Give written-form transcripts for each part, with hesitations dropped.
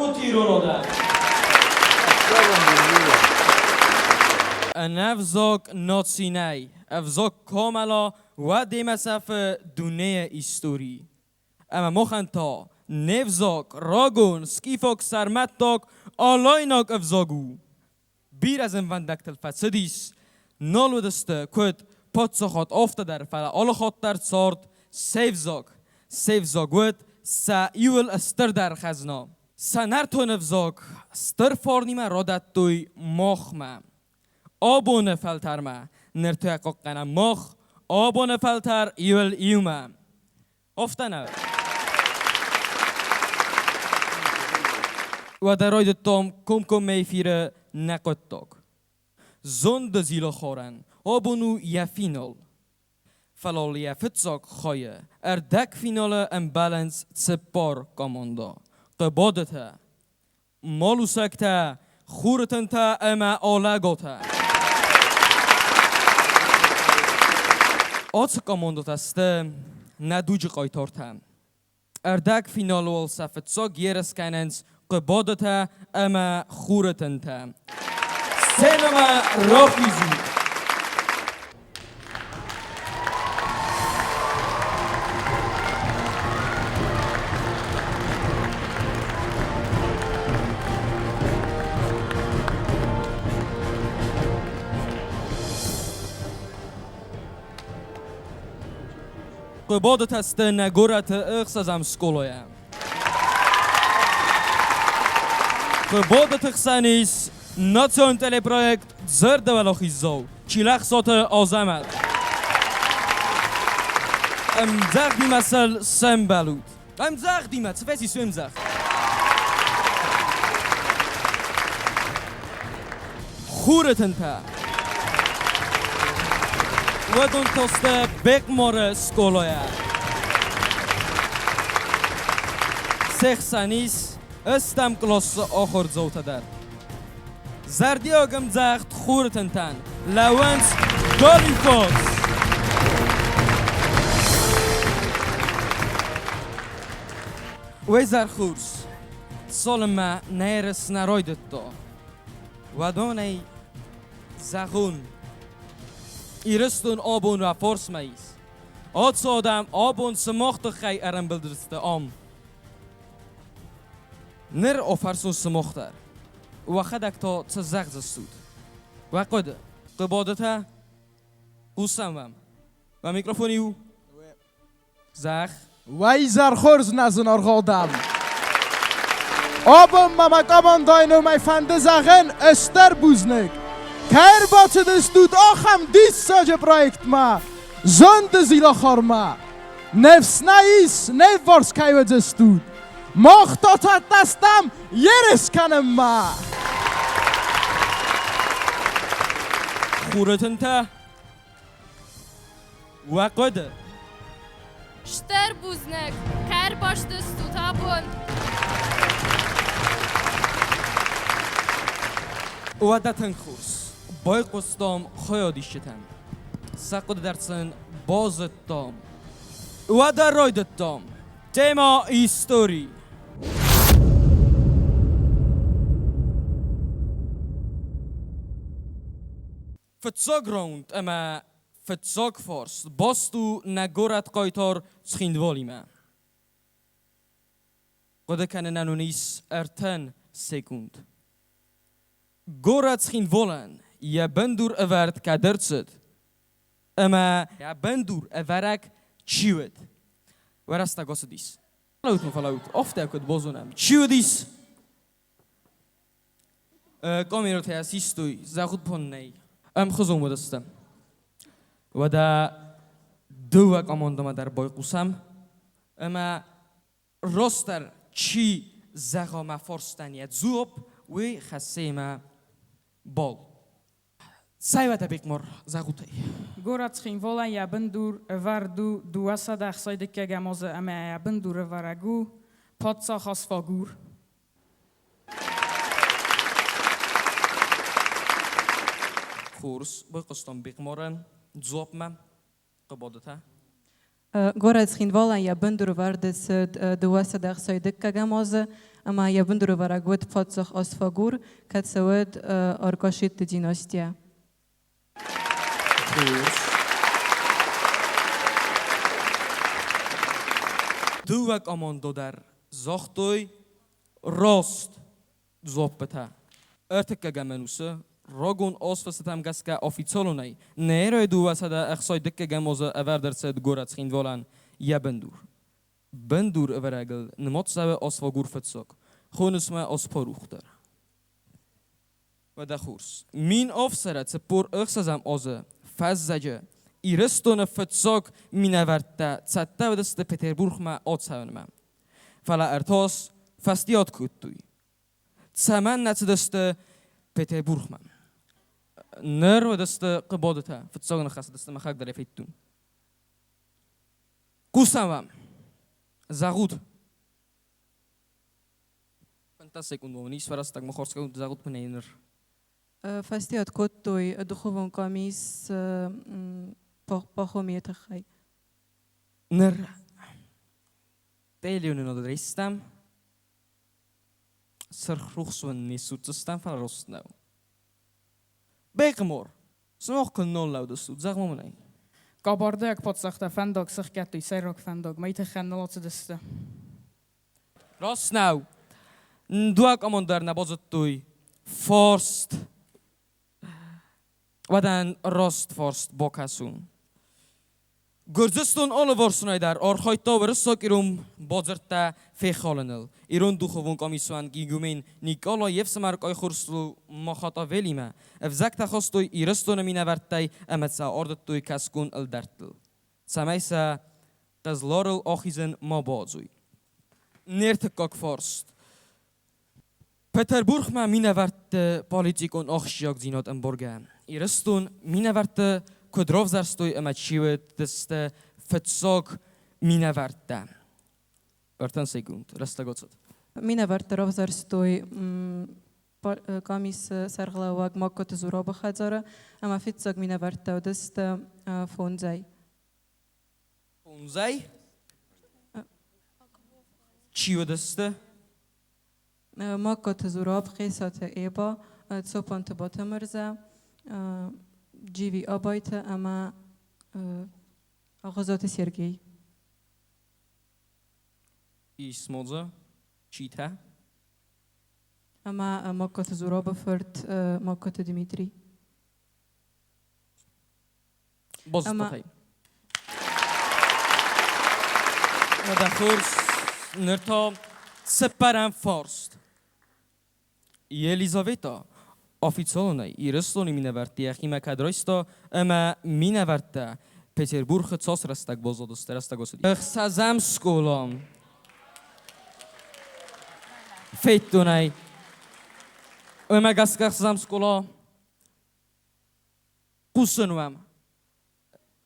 Лӕуут, ирон адӕм! Ӕнӕвзаг наци нӕй, ӕвзаг камӕла, уӕд имӕ сӕфы дунейы истори. Ӕмӕ махӕн та не взаг рагон скифаг сӕрмӕттаг алайнаг ӕвзаг у. Бирӕ зынвӕндӕгтыл фӕцыдис, нал уыдысты куыд паддзахад, афтӕ дӕр, фӕлӕ алы хатт дӕр цард се взаг. Се взаг уыд сӕ иуыл стырдӕр хӕзна. Сӕ нӕртон ӕвзаг стыр фарнимӕ радӕттой махмӕ. Абоны фӕлтӕрмӕ ныртӕ хъахъхъӕнӕм мах, абоны фӕлтӕр иуыл иумӕ. Афтӕ нӕ. Уӕдӕ райдыдтам комкоммӕ эфиры нӕ хъуыддаг. Зонды зилахарӕн абон у йӕ финал. Фӕлӕ йӕ фыццаг хайы ӕрдӕгфиналы ӕмбӕлынц цыппар командӕ: Хъыбадытӕ, Малусӕгтӕ, хуры тынтӕ ӕмӕ Алӕготӕ. Ацы командӕтӕ сты нӕ дуджы хъайтартӕ. Ӕрдӕгфиналы уал сӕ фыццаг ерыс кӕнынц Хъуыбадытӕ ӕмӕ Хуры тынтӕ. Сценӕмӕ рахизут! Хъуыбадытӕ сты нӕ горӕты ӕхсӕзӕм скъолайӕ. Хъуыбадыты хсӕн ис национ телепроект Зӕрдӕуӕлахиздзау Чилӕхсаты Азӕмӕт. Ӕмдзӕгъдимӕ сыл сӕмбӕлут. Ӕмдзӕгъдимӕ, цы фӕцис уе мдзӕгъд? Хуры тынтӕ. Уӕдон тосты Бекморы скъолайӕ. Се хсӕн ис ӕстӕм къласы ахуырдзаутӕ дӕр. Зӕрдиаг ӕмдзӕгъд хуры тынтӕн лӕууынц Голифос! Уезӕр хурс, цалынмӕ нӕ ерыс нӕ райдыдта, уӕдмӕ ӕй зӕгъун, Ирыстон абон уӕ фарсмӕ ис. Ацы адӕм абон сымах тыххӕй ӕрӕмбылдысты ам. Ныр афӕрсон сымах дӕр. Уӕхӕдӕг та цы зӕгъдзыстут? Уӕ хъуыды, Хъуыбадытӕ, хъусӕм уӕм. Уӕ микрофон иу. Зӕгъ. Уӕ изӕр хорз, нӕ зынаргъ адӕм! Абон ма мӕ командӕйы номӕй фӕнды зӕгъын стыр бузныг, кӕй ӕрбацыдыстут ахӕм диссаджы проектмӕ, Зонды зилахармӕ. Ныфс нӕ ис, не вварс кӕй уыдзыстут. Мах та цӕттӕ стӕм ерыс кӕнынмӕ. Хуры тынтӕ уӕ хъуыды. Стыр бузныг, кӕй ӕрбастыстут абон. Уӕдӕ тынг хорз. Байхъуыстам хайадисджытӕм. Сӕ хъуыды дӕр сын базыдтам. Уӕдӕ райдыдтам. Тема истори. Фыццаг раунд ӕмӕ фыццаг фарст баст у нӕ горӕт хъайтар Цхинвалимӕ. Хъуыды кӕнынӕн уын ис 30 секунд. Горӕт Цхинвалӕн йӕ бындур ӕвӕрд кӕд ӕрцыд ӕмӕ йӕ бындур ӕвӕрӕг чи уыд? Уӕ рӕстӕг ацыдис. Фӕлӕуут ма, фӕлӕуут, афтӕ куыд базонӕм, чи уыдис? Камерӕтӕ систой, зӕгъут бон нӕй. Ӕмхуызон уыдысты. Уӕдӕ дыууӕ командӕмӕ дӕр байхъусӕм ӕмӕ растдӕр чи зӕгъа мӕ фарстӕн йӕ дзуапп, уый хӕссы мӕ бал. Цӕй уӕдӕ Бекмар, зӕгъут ӕй. Горӕт Цхинвалӕн йӕ бындур ӕвӕрд у 269 азы ӕмӕ йӕ бындурӕвӕрӕг у паддзах Асфагур. Хорз, байхъуыстам Бекмарӕн дзуапмӕ. Хъуыбадытӕ. Горӕт Цхинвалӕн йӕ бындурвӕрды цыд 269 азы. Ӕмӕ йӕ бындурӕвӕрӕг уыд паддзах Асфагур, кӕцы уыд Аркашидты династийӕ. Хорз. Дыууӕ командо дӕр загътой раст дзуаппытӕ. Ӕртыккӕгӕм ӕнусы рагон азфыстытӕм гӕсгӕ официалонӕй нӕ эрӕйы 262 азы ӕвӕрд ӕрцыд горӕт Цхинвалӕн йӕ бындур. Бындурӕвӕрӕгыл нымад цӕуы Асфагур фыццаг, хонынц ма Аспарух дӕр. Уӕдӕ хорз. 1746 азы фӕззӕджы Ирыстоны фыццаг минӕвӕрттӕ цӕттӕ уыдысты Петербургмӕ ацӕуынмӕ. Фӕлӕ ӕртас фӕстиат кодтой. Цӕмӕн нӕ цыдысты Петербургмӕ? Ныр уыдысты Хъыбадытӕ, фыццаг ныхӕцыдысты мӕхӕг дӕр федтон. Хъусӕм уӕм. Зӕгъут. 15 секунд ис фӕрӕстӕгмӕ хорз зӕгъут мын ӕй ныр. Фӕстиат кодтой духовон къамис Пахомийы тыххӕй. Ныр телеуынынады райстам, сырх рухс уын не судздзыстӕм, фӕлӕ рост нӕу. Бекъмор, сымах куы нал лӕудыстут, зӕгъ-ма мын ӕй. Къабардайаг паддзӕхтӕ фӕндаг сыхгӕдтой сӕйраг фӕндаг, мӕй тыххӕн нал ацыдысты. Раст нӕу. Дыууӕ командӕр нӕ базыдтой фарст. Уӕдӕн раст фарст бакӕсун. Гуырдзыстон алыварсонӕй дӕр архайдта уырыссаг-ирон бадзырдтӕ фехалыныл. Ирон духовон къамисуӕн игумен Никъала йе фсымӕр Къайхурслу Махатавелимӕ ӕвзӕгтӕ хастой Ирыстоны минӕвӕрттӕй ӕмӕ сӕ ардыдтой кӕсгон ӕлдӕрттыл, цӕмӕй сӕ Хъызларыл ахизын ма бауадзой. Не ртыккаг фарст. Петербургмӕ минӕвӕртты политикон ахсджиагдзинад ӕмбаргӕ. Ирыстон минӕвӕртты куыд равзӕрстой ӕмӕ чи уыдысты фыццаг минӕвӕрттӕ? 30 секунд, рӕстӕг ацыд. Минӕвӕртты равзӕрстой къамисы сӕргълӕууӕг Магкоты Зурабы хӕдзары ӕмӕ фыццаг минӕвӕрттӕ уыдысты фондзӕй. Фондзӕй? Чи уыдысты? Магкоты Зураб, Хъесаты Эба, Цопанты Батӕмырзӕ, Дживи Абайты ӕмӕ Ӕгъуызаты Сергей. Исмодза, читӕ? Ӕмӕ Магкоты Зурабы фырт Магкоты Дмитрий. Базыдтай. Уӕдӕ хорз, ныр та цыппӕрӕм фарст. Елизавета официалонӕй Ирыстоны минӕвӕртты йӕхимӕ кӕд райста ӕмӕ минӕвӕрттӕ Петербургы цас рӕстӕг баззадысты, рӕстӕг ацыди. Ӕхсӕзӕм скъола федтон ӕй. Ӕмӕ гӕсгӕ ӕхсӕзӕм скъола Хъусын уӕм.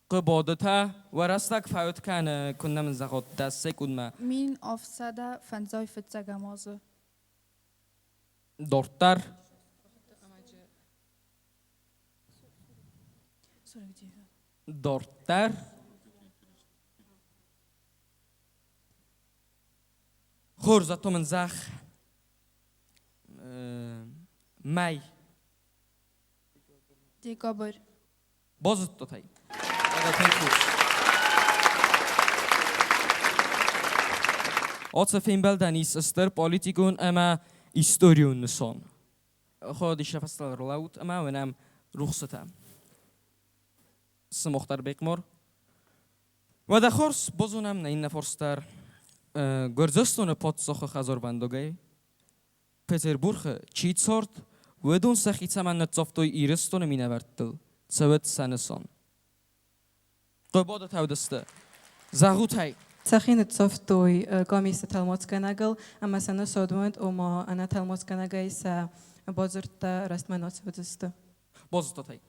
Хъыбадытӕ, уӕ рӕстӕг фӕуд кӕны, куыннӕ мын зӕгъот 10 секундмӕ. 1755 азы. Дарддӕр. Дарддӕр. Хорз, а то мын зӕгъ. Мӕй. Декабрь. Базыдтат ӕй? Уӕдӕ тынг хорз. Ацы фембӕлдӕн ис стыр политикон ӕмӕ историон нысан. Ходис фӕстӕдӕр ралӕуут ӕмӕ уынӕм рухсытӕ. Сымах дӕр Бекмор. Уӕдӕ хорз, базонӕм нӕ иннӕ фарст дӕр. Гуырдзыстоны паддзахы хӕдзарвӕндагӕй Петербургы чи цард, уыдон сӕхи цӕмӕн ныццавтой Ирыстоны минӕвӕрттыл, цӕуӕд сӕ нысан. Хъуыбады уыдысты. Зӕгъут ӕй. Сӕхи ныццавтой къамисы тӕлмацгӕнӕгыл ӕмӕ сӕ нысадуӕнт, ома ӕнӕ тӕлмацгӕнӕгӕй сӕ бадзырдтӕ рӕстмӕ нӕ цӕудзысты. Базыдтат ӕй.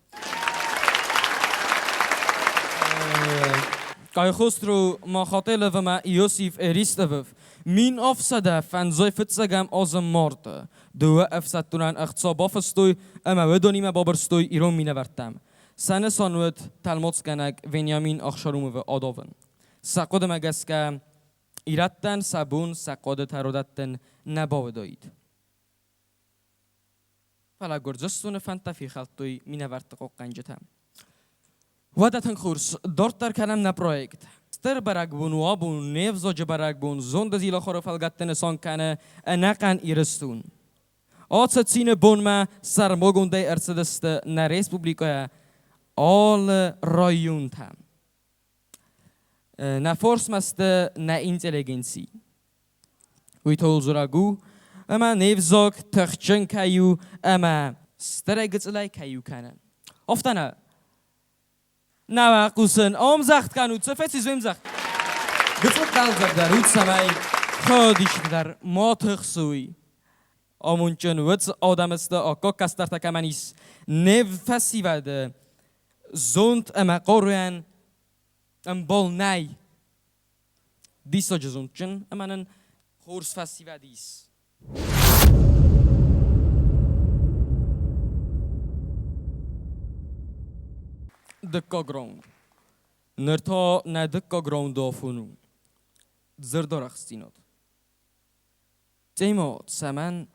Кайхостру Махателов ӕмӕ Иосиф Эристовов 1755 азы марты дыууӕ ӕфсӕддонӕн ӕхца бафыстой ӕмӕ уыдонимӕ бабырстой ирон минӕвӕрттӕм. Сӕ нысан уыд тӕлмацгӕнӕг Вениамин Ахшарумовы адавын. Сӕ хъуыдымӕ гӕсгӕ Ирӕттӕн сӕ бон сӕ хъуыдытӕ рудӕттын нӕ бауыдаид. Фӕлӕ Гуырдзыстоны фӕндтӕ фехӕлдтой минӕвӕртты хъахъхъӕнджытӕ. Уӕдӕ тынг хорз, дарддӕр кӕнӕм нӕ проект. Стыр бӕрӕгбон у абон, не взаджы бӕрӕгбон, зонды зилахары фӕлгӕтты нысан кӕны ӕнӕхъӕн Ирыстон. Ацы цины бонмӕ сӕрмагондӕй ӕрцыдысты нӕ республикӕйӕ алы районтӕм. Нӕ форсмӕ сты нӕ интеллигенци. Уый тыл дзурӕг у, ӕмӕ не взаг тыхджын кӕй у ӕмӕ стырӕй гыццылӕй кӕй у кӕны. Афтӕ нӕ. Нӕ хъусын, ӕмдзӕгъд кӕнут, цы фӕцис уе мдзӕгъд? Гыццыл хъӕлдзӕгдӕр ут, цӕмӕй хӕдисты дӕр ма тыхсой. Амондджын уыд адӕмы сты аккаг кӕстӕртӕ кӕмӕн ис, не фӕсивӕды зонд ӕмӕ хъаруйӕн ӕмбал нӕй. Диссаджы зондджын ӕмӕ нын хорз фӕсивӕд ис. Дыккаг раунд. Ныр та нӕ дыккаг раунды афон у. Дзырдарӕхстдзинад. Темо, цӕмӕн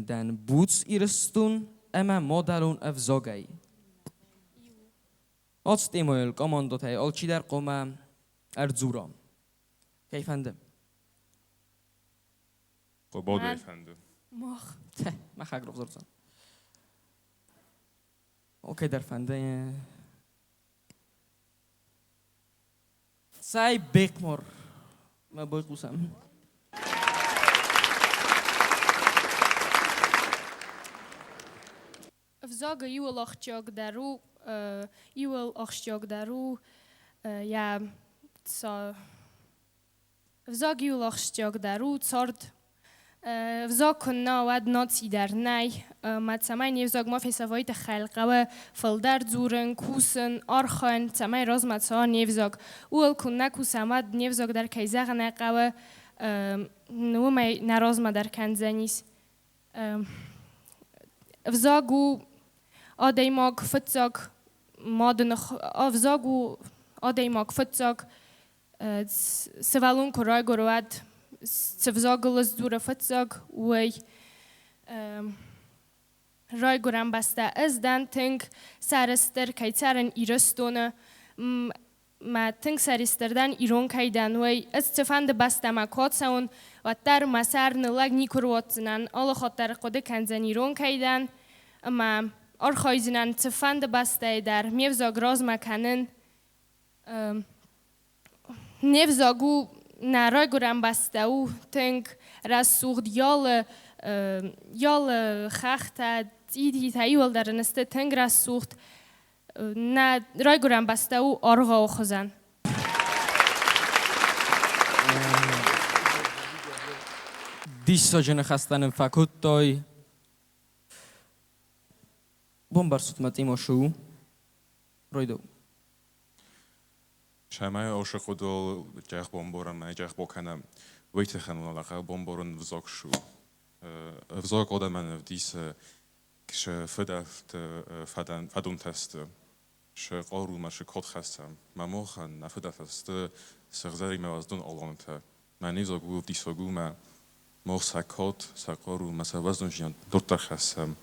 дӕн буц Ирыстон ӕмӕ мадӕлон ӕвзагӕй? Ацы темӕйыл командӕтӕй алчидӕр хъуамӕ ӕрдзура. Кӕй фӕнды? Къободӕй фӕнды. Мах. Махаг равзардзӕн. Окей дӕр фӕнды. Цӕй Бекмор, мӕ байхъусӕм. Ӕвзагы иуыл ахсджиагдӕр у, иуыл ахсджиагдӕр у йӕ ӕвзаг иуыл ахсджиагдӕр у цард. Ӕвзаг куыннӕ, уӕд наци дӕр нӕй. Ӕмӕ цӕмӕй не взаг ма фесӕфа, уый тыххӕй хъӕуы фылдӕр дзурын, кусын, архайын, цӕмӕй размӕ цӕуа не взаг. Ууыл куыннӕ кусӕм, уӕд не взаг дӕр, кӕй зӕгъын ӕй хъӕуы, уымӕй нӕ размӕ дӕр кӕндзӕнис. Ӕвзаг у адӕймаг фыццаг мады ных ӕвзаг у адӕймаг фыццаг сывӕллон куы райгуыры, уӕд цы взагыл сдзуры фыццаг, уый. Райгуырӕн бӕстӕ ӕз дӕн тынг сӕрыстыр, кӕй цӕрын Ирыстоны. Мӕ тынг сӕрыстыр дӕн, ирон кӕй дӕн, уый. Ӕз цыфӕнды бӕстӕмӕ куы ацӕуон, уӕддӕр мӕ сӕр ныллӕг никуы руадздзынӕн, алы хатт дӕр хъуыды кӕндзӕн, ирон кӕй дӕн, ӕмӕ архайдзынӕн цыфӕнды бӕстӕйы дӕр ме взаг размӕ кӕнын. Не взаг у нӕ райгуырӕн бӕстӕ у тынг рӕсугъд, ялы хӕхтӕ, цъититӕ иуылдӕр ын сты тынг рӕсугъд. Нӕ райгуырӕн бӕстӕ у аргъауы хуызӕн. Диссаджы ныхӕстӕ нын фӕкодтой. Бомбӕрцут мӕ Тъимошы у. Ройдоу. Цӕмӕй ошо хъуыдыл джах бомборӕн ӕй джах бокӕнӕм, уый тыххӕн лӕгау бомборын взог шу. Взог одӕмӕн ӕвдисы сӕ фыдӕлты фӕдонтӕ сты, сӕ хъарумӕ сӕ код хӕссӕм. Мӕ мохӕн нӕ фыдӕлтӕ сты сыгъзӕринмӕ уӕздон алантӕ. Мӕ низог у ӕвдисӕг у мӕ мох сӕ код, сӕ хъару мӕ сӕ уӕздондзинад дарддӕр хӕссӕм.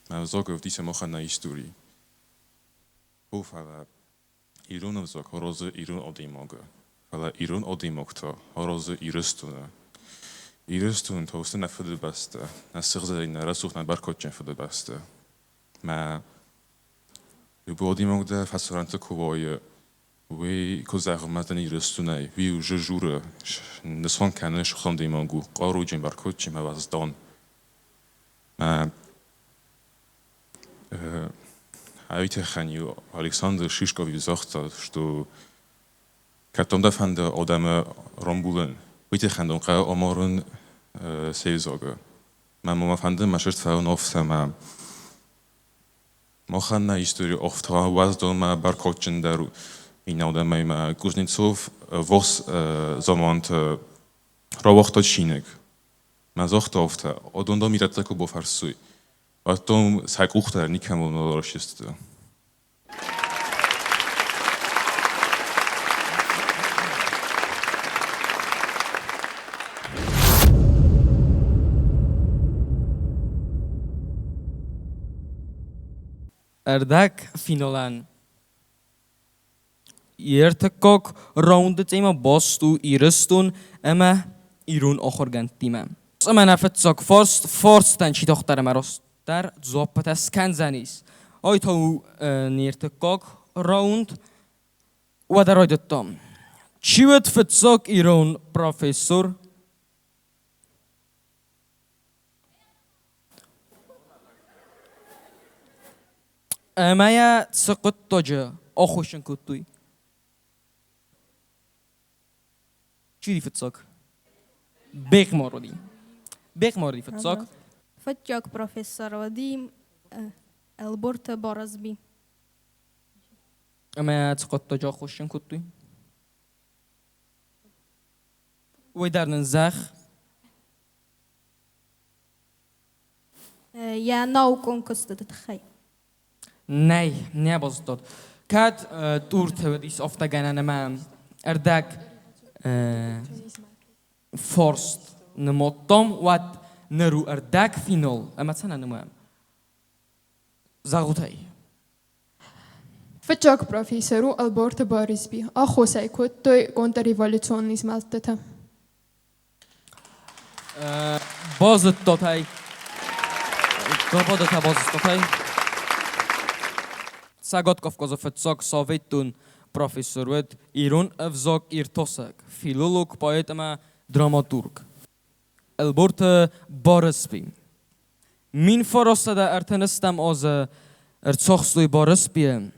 Мӕ взог ӕвдисы мохӕн нӕ истори. О, фӕлӕ ирон ӕвзаг аразы ирон адӕймагы, фӕлӕ ирон адӕймаг та аразы Ирыстоны. Ирыстон та у нӕ фыдыбӕстӕ, нӕ сыгъзӕрин, нӕ рӕсугъд, нӕ бӕркадджын фыдыбӕстӕ. Мӕ любой адӕймаг дӕр фӕсарӕнты куы вӕййы, уый куы зӕгъы мӕ дын Ирыстонӕй, уый уже журы, нысан кӕны сыхы адӕймаг у, хъаруджын, бӕркадджын мӕ уӕздан. Мӕ Уый тыххӕн-иу Александр Шишков-иу загъта, что кӕд дӕ фӕнды адӕмы рамбулын, уый тыххӕн дын хъӕуы амарын се взагы. Мӕ мӕ фӕнды мӕ сырд фӕуын афтӕ мӕ махӕн нӕ истори афтӕ уӕздон мӕ бӕркадджындӕр иннӕ адӕмӕй мӕ Кузнецов вос заманты рауагъта чиныг. Мӕ загъта афтӕ, адон дам ирӕттӕ куы бафӕрсой, уӕд сӕ къухтӕ никӕмӕн райсдзысты. Ӕрдӕгфиналӕн йе ртыккаг раунды темӕ баст у Ирыстон ӕмӕ ирон ахуыргӕндтимӕ. Ӕмӕ нӕ фыццаг фарст фарстӕн чи тагъддӕр ӕмӕ растдӕр дзуаппытӕ скӕндзӕнис. Ай та у не ртыккаг раунд. Уӕдӕ райдыдтам. Чи уыд фыццаг ирон профессор? Ӕмӕ йӕ цы хъуыддаджы аххосджын кодтой? Чи уыди фыццаг? Бехъмар уыди. Бехъмар уыди фыццаг. Фыццаг профессор уыди Ӕлборты Барысби. Ӕмӕ цы хъуыддаджы аххосджын кодтой? Уый дӕр нын зӕгъ. Йӕ наукон куыстыты тыххӕй. Нӕй, нӕ базыдтат. Кӕд Турты уыдис афтӕ гӕнӕн ӕмӕ ӕрдӕг фарст нымадтам, уӕд ныр у ӕрдӕгфинал ӕмӕ цӕмӕн нымайӕм? Зӕгъут ӕй. Фыццаг профессор у Ӕлборты Барысби. Аххосӕй кодтой контрреволюцион змӕлдтытӕ. Базыдтат ӕй. Габадатӕ базыдтат ӕй. Цӕгат Кавказы фыццаг советон профессор уыд ирон ӕвзаг иртасӕг, филолог, поэт ӕмӕ драматург. Ӕлборты Барысби. 1930 азы ӕрцахстой Барысбийы,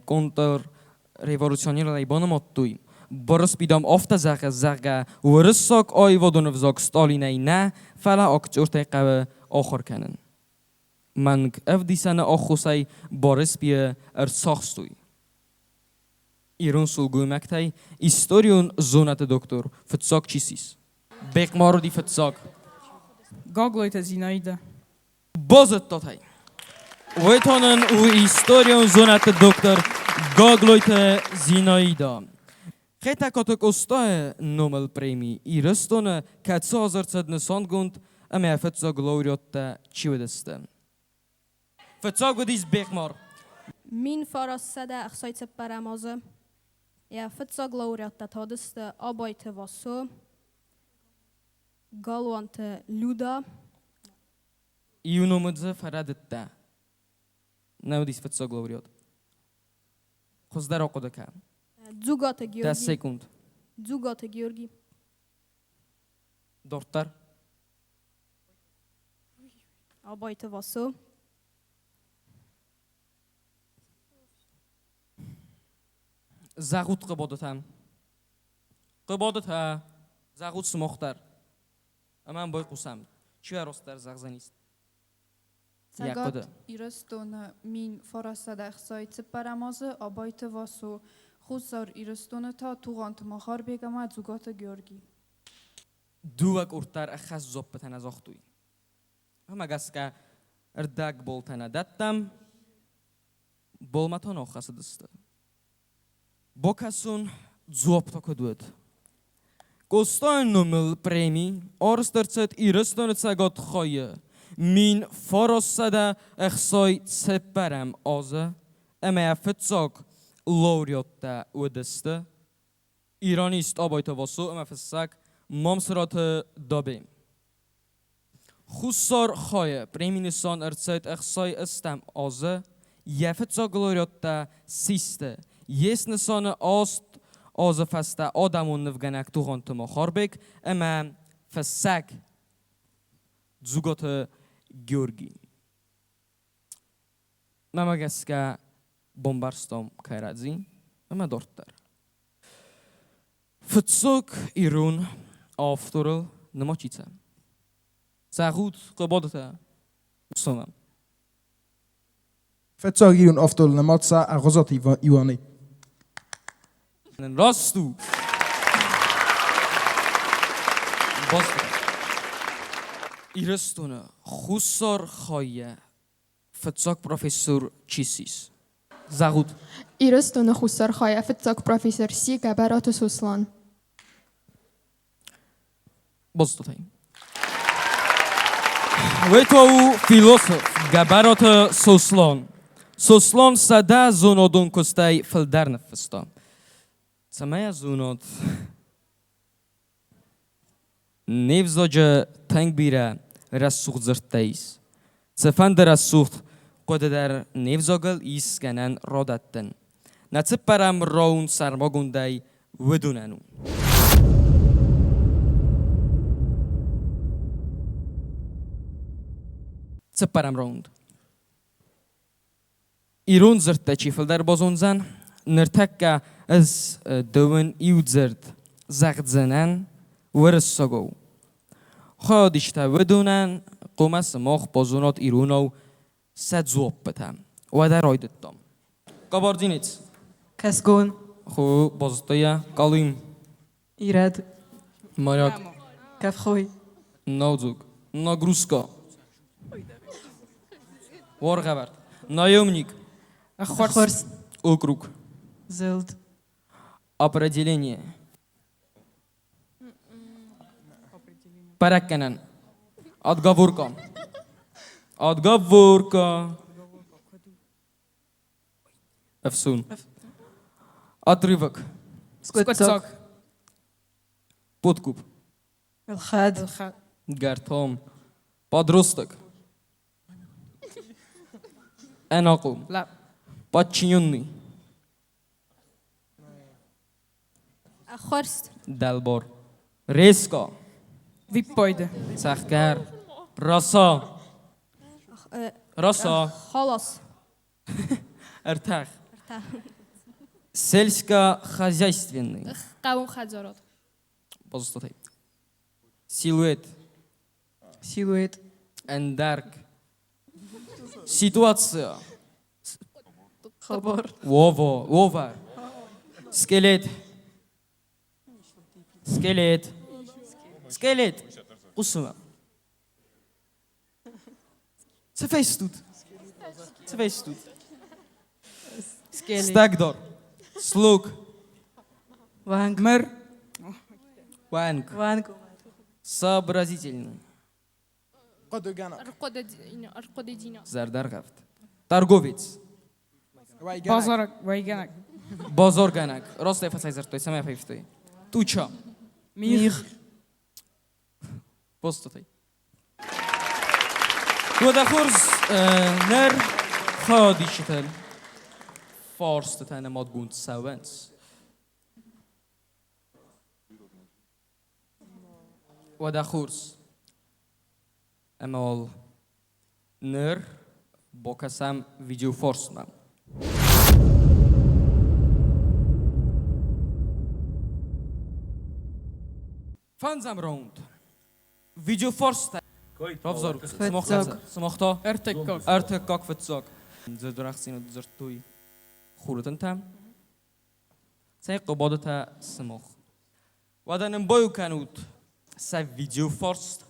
контрреволюционерӕй банымадтой. Барысби, дам, афтӕ зӕгъы, зӕгъгӕ, уырыссаг аивадон ӕвзаг Сталинӕй нӕ, фӕлӕ актертӕй хъӕуы ахуыр кӕнын. Мӕнг ӕвдисӕны аххосӕй Барысбийы ӕрцахстой. Ирон сылгоймӕгтӕй историон зонӕдты доктор фыццаг чи ссис? Бехъмар уыди фыццаг. Гаглойты Зинаидӕ. Базыдтат ӕй. Уый та нын у историон зонӕдты доктор Гаглойты Зинаидӕ. Хетӕгкаты Къостайы номыл преми Ирыстоны кӕцы аз ӕрцыд нысангонд ӕмӕ фыццаг лауреаттӕ чи уыдысты? Фыццаг уыдис Бехъмар. 1964 азы йӕ фыццаг лауреаттӕ тадысты Абайты Васо, Галуанты Люда. Иу номы дзы фӕрӕдыдтӕ. Нӕ уыдис фыццаг лауреат. Хуыздӕр ахъуыды кӕн. Дзугаты Георги. Дӕс секунд. Дзугаты Георги. Дарддӕр. Абайты Васо. Зӕгъут хъыбадытӕн. Хъыбадытӕ, зӕгъут сымах дӕр. Ӕмӕ байхъусӕм, чи растдӕр зӕгъдзӕнис. Йӕ Цӕгат хъуыды. Ирыстоны 1964 азы Абайты Васо, Хуссар Ирыстоны та Тугъанты Махарбег ӕмӕ Дзугаты Георги. Дыууӕ къорд дӕр ӕххӕст дзуаппытӕ нӕ загътой. Уымӕ гӕсгӕ ӕрдӕгболтӕ нӕ дӕттӕм, болмӕ та нал хӕцыдысты. Бакӕсон дзуапп та куыд уыд? Къостайы номыл преми арӕзт ӕрцыд Ирыстоны цӕгат хайы 1964 азы ӕмӕ йӕ фыццаг лауреаттӕ уыдысты Иранист Абайты Васо ӕмӕ фыссӕг Мамсыраты Дӕбе. Хуссар хайы преми нысан ӕрцыд 68 азы, йӕ фыццаг лауреаттӕ систы йе снысаны 8 азы фӕстӕ адӕмон нывгӕнӕг Тугъанты Махарбег ӕмӕ фыссӕг Дзугаты Георги. Мӕмӕ гӕсгӕ бамбӕрстам кӕрӕдзи ӕмӕ дарддӕр. Фыццаг ирон авторыл нымачицӕ. Зӕгъут, хъыбадытӕ, усонӕн. Фыццаг ирон авторыл нымад сӕ Ӕгъуызаты Иуане. Раст у. Ирыстоны Хуссар хайӕ фыццаг профессор чи ссис? Зӕгъут. Ирыстоны Хуссар хайӕ фыццаг профессор сси Гӕбӕраты Сослан. Базыдтат Уый та у философ Гӕбӕраты Сослан. Сослан 100 зонадон куыстӕй фылдӕр ныффыста. Цӕмӕй зонад не взаджы тынг бирӕ рӕсугъд дзырдтӕ ис. Цыфӕнды рӕсугъд хъуыды дӕр не взагыл ис гӕнӕн радӕттын. Нӕ цыппӕрӕм раунд сӕрмагондӕй уыдонӕн у. Цыппӕрӕм раунд. Ирон дзырдтӕ чи фылдӕр базондзӕн, ныртӕккӕ ӕз дӕуӕн иу дзырд зӕгъдзынӕн уырыссагау. Хайадистӕ уыдонӕн хъуамӕ сымах базонат иронау сӕ дзуаппытӕ. Уӕдӕ райдыдтам. Кабардинец. Кӕсгон. Ху базыдта йӕ. Къалим. Ирӕд. Моряк. Кӕфхой. Наудзог. Нагрузка. Уаргъӕвӕрд. Наемник. Ӕххуырст. Округ. Зылд. Определение. Бӕрӕггӕнӕн. Отговорка. Отговорка. Ӕфсун. Отрывок. Скъуыддзаг. Подкуп. Ӕлхӕд. Гӕртам. Подросток. Ӕнахъом. Подчиненный. Ӕххуырст. Дӕлбар. Резко. Виппайды. Цӕхгӕр. Раса. Раса. Халас. Ӕртӕх. Сельскохозяйственный. Хъӕуон хӕдзарад. Базыдтай. Силуэт. Силуэт. Ӕндӕрг. Ситуация. Хабар. Вово. Вова. Скелет. Скелет. Скелет. Хъусынмӕ. Цы фестут? Цы фестут? Стӕгдар. Слуг. Уӕнг. Мэр. Уӕнг. Уӕнг. Сообразительный. Хъуыдыгӕнӕг. Ӕрхъуыдыдзинад. Зӕрдӕргъӕвд. Торговец. Базараг. Уӕйгӕнӕг. Базаргӕнӕг. Раст ӕй фӕцӕйдзырдтой, цӕмӕй фӕивтой? Туча. Мигъ. Постытӕй. Уӕдӕ хорз, ныр хайадисджытӕ фарстытӕ нымадгонд цӕуынц. Уӕдӕ хорз. Ӕмӕ уал ныр бакӕсӕм видеофарстмӕ. Фӕндзӕм раунд. Видеофарстӕ. Равзарут. Сымах та? Ӕртыккаг. Ӕртыккаг фыццаг. Дзырдрӕхцинад дзырдтой хуры тынтӕ. Цӕй хъуыбадытӕ сымах. Уӕдӕ нын баиу кӕнут сӕ видеофарст.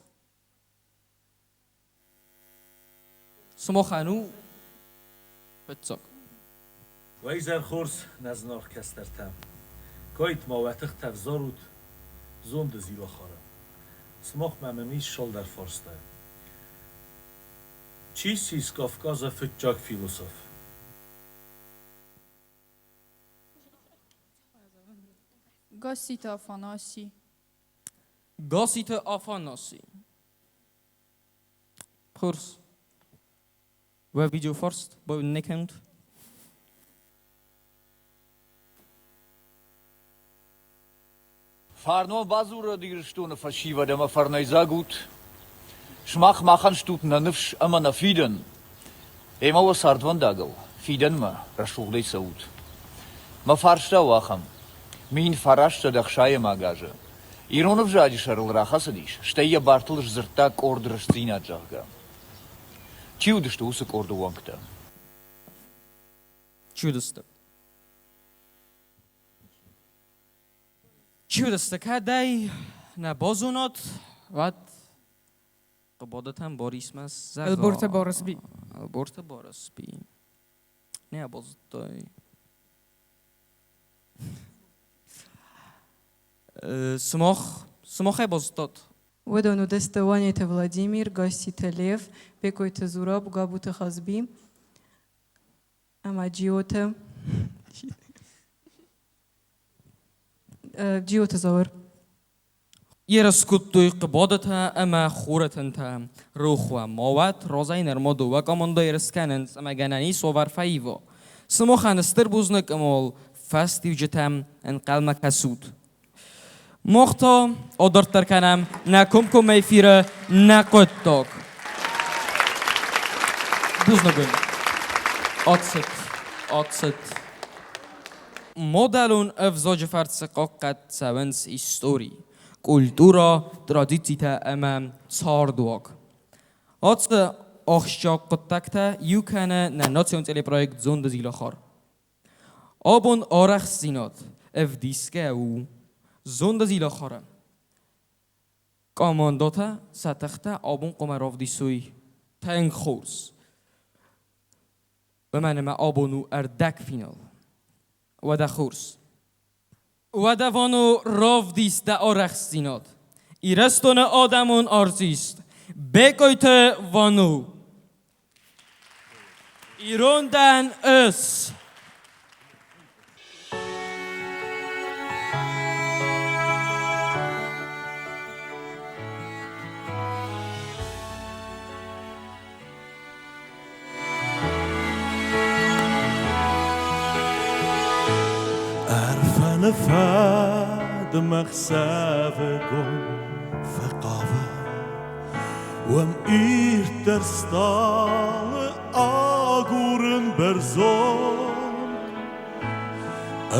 Сымахӕн у фыццаг. Уӕ изӕр хорз, нӕ зынаргъ кӕстӕртӕ! Кӕд ма уӕ тыхтӕ взарут зонды зилахары. Сымахмӕ мӕм ис цалдӕр фарстайы. Чи ссис Кавказы фыццаг философ? Гасситы Афанаси. Гасситы Афанаси. Хорз. Уӕ видеофарст не кӕнут? Фарнон бадзурӕд Ирыстоны фӕсивӕд ӕмӕ фӕрнӕйдзаг ут! Сымах махӕн стут нӕ ныфс ӕмӕ нӕ фидӕн. Ӕмӕ уӕ цардвӕндагыл фидӕнмӕ рӕсугъдӕй цӕут. Мӕ фарста у ахӕм: 1960 азы ирон ӕвзаджы сӕрыл рахӕцыдис, стӕй йӕ бартыл сдзырдта къорд Рӕстдзинад, зӕгъгӕ. Чи уыдысты уыцы къорды уӕнгтӕ? Чи уыдысты? Чи уыдысты, кӕдӕй нӕ базонат, уӕд Хъуыбадатӕн Борисмӕ зӕгъа. Ӕлборты Барысби. Ӕлборты Барысби. Нӕ базыдтай. Сымах, сымахӕй базыдтат? Уыдон уыдысты Уанеты Владимир, Гасситы Лев, Бекъойты Зураб, Габуты Хазби. Ӕмӕ Джиоты Зауыр. Ерыс кодтой Хъуыбадатӕ ӕмӕ Хуры тынтӕ. Рох уӕ ма уӕд, разӕй нырма дыууӕ командӕ ерыс кӕнынц ӕмӕ гӕнӕн ис уавӕр фӕива. Сымахӕн стыр бузныг ӕмӕ уал фӕстиуджытӕм ӕнхъӕлмӕ кӕсут. Мах та адарддӕр кӕнӕм нӕ комкоммӕ эфиры нӕ хъуыддаг. Бузныг уын. Ацыт, ацыт. Мадӕлон ӕвзаджы фӕрцы хъахъхъӕд цӕуынц истори, культурӕ, традицитӕ ӕмӕ цардуаг. Ацы ахсджиаг хъуыддӕгтӕ иу кӕны нӕ национ телепроект Зонды зилахар. Абон арӕхстдзинад ӕвдисгӕ у Зонды зилахары. Командӕтӕ сӕ тыхтӕ абон хъуамӕ равдисой тынг хорз. Уымӕн ӕмӕ абон у ӕрдӕгфинал. Уӕдӕ хорз. Уӕдӕ Вано равдис дӕ арӕхстдзинад. Ирыстоны адӕмон артист Бекъойты Вано. Ирон дӕн ӕз. Ӕрфӕны фӕд мӕ хсӕвыгон фӕхъавы, Уым ирддӕр стъалы агурын бӕрзонд.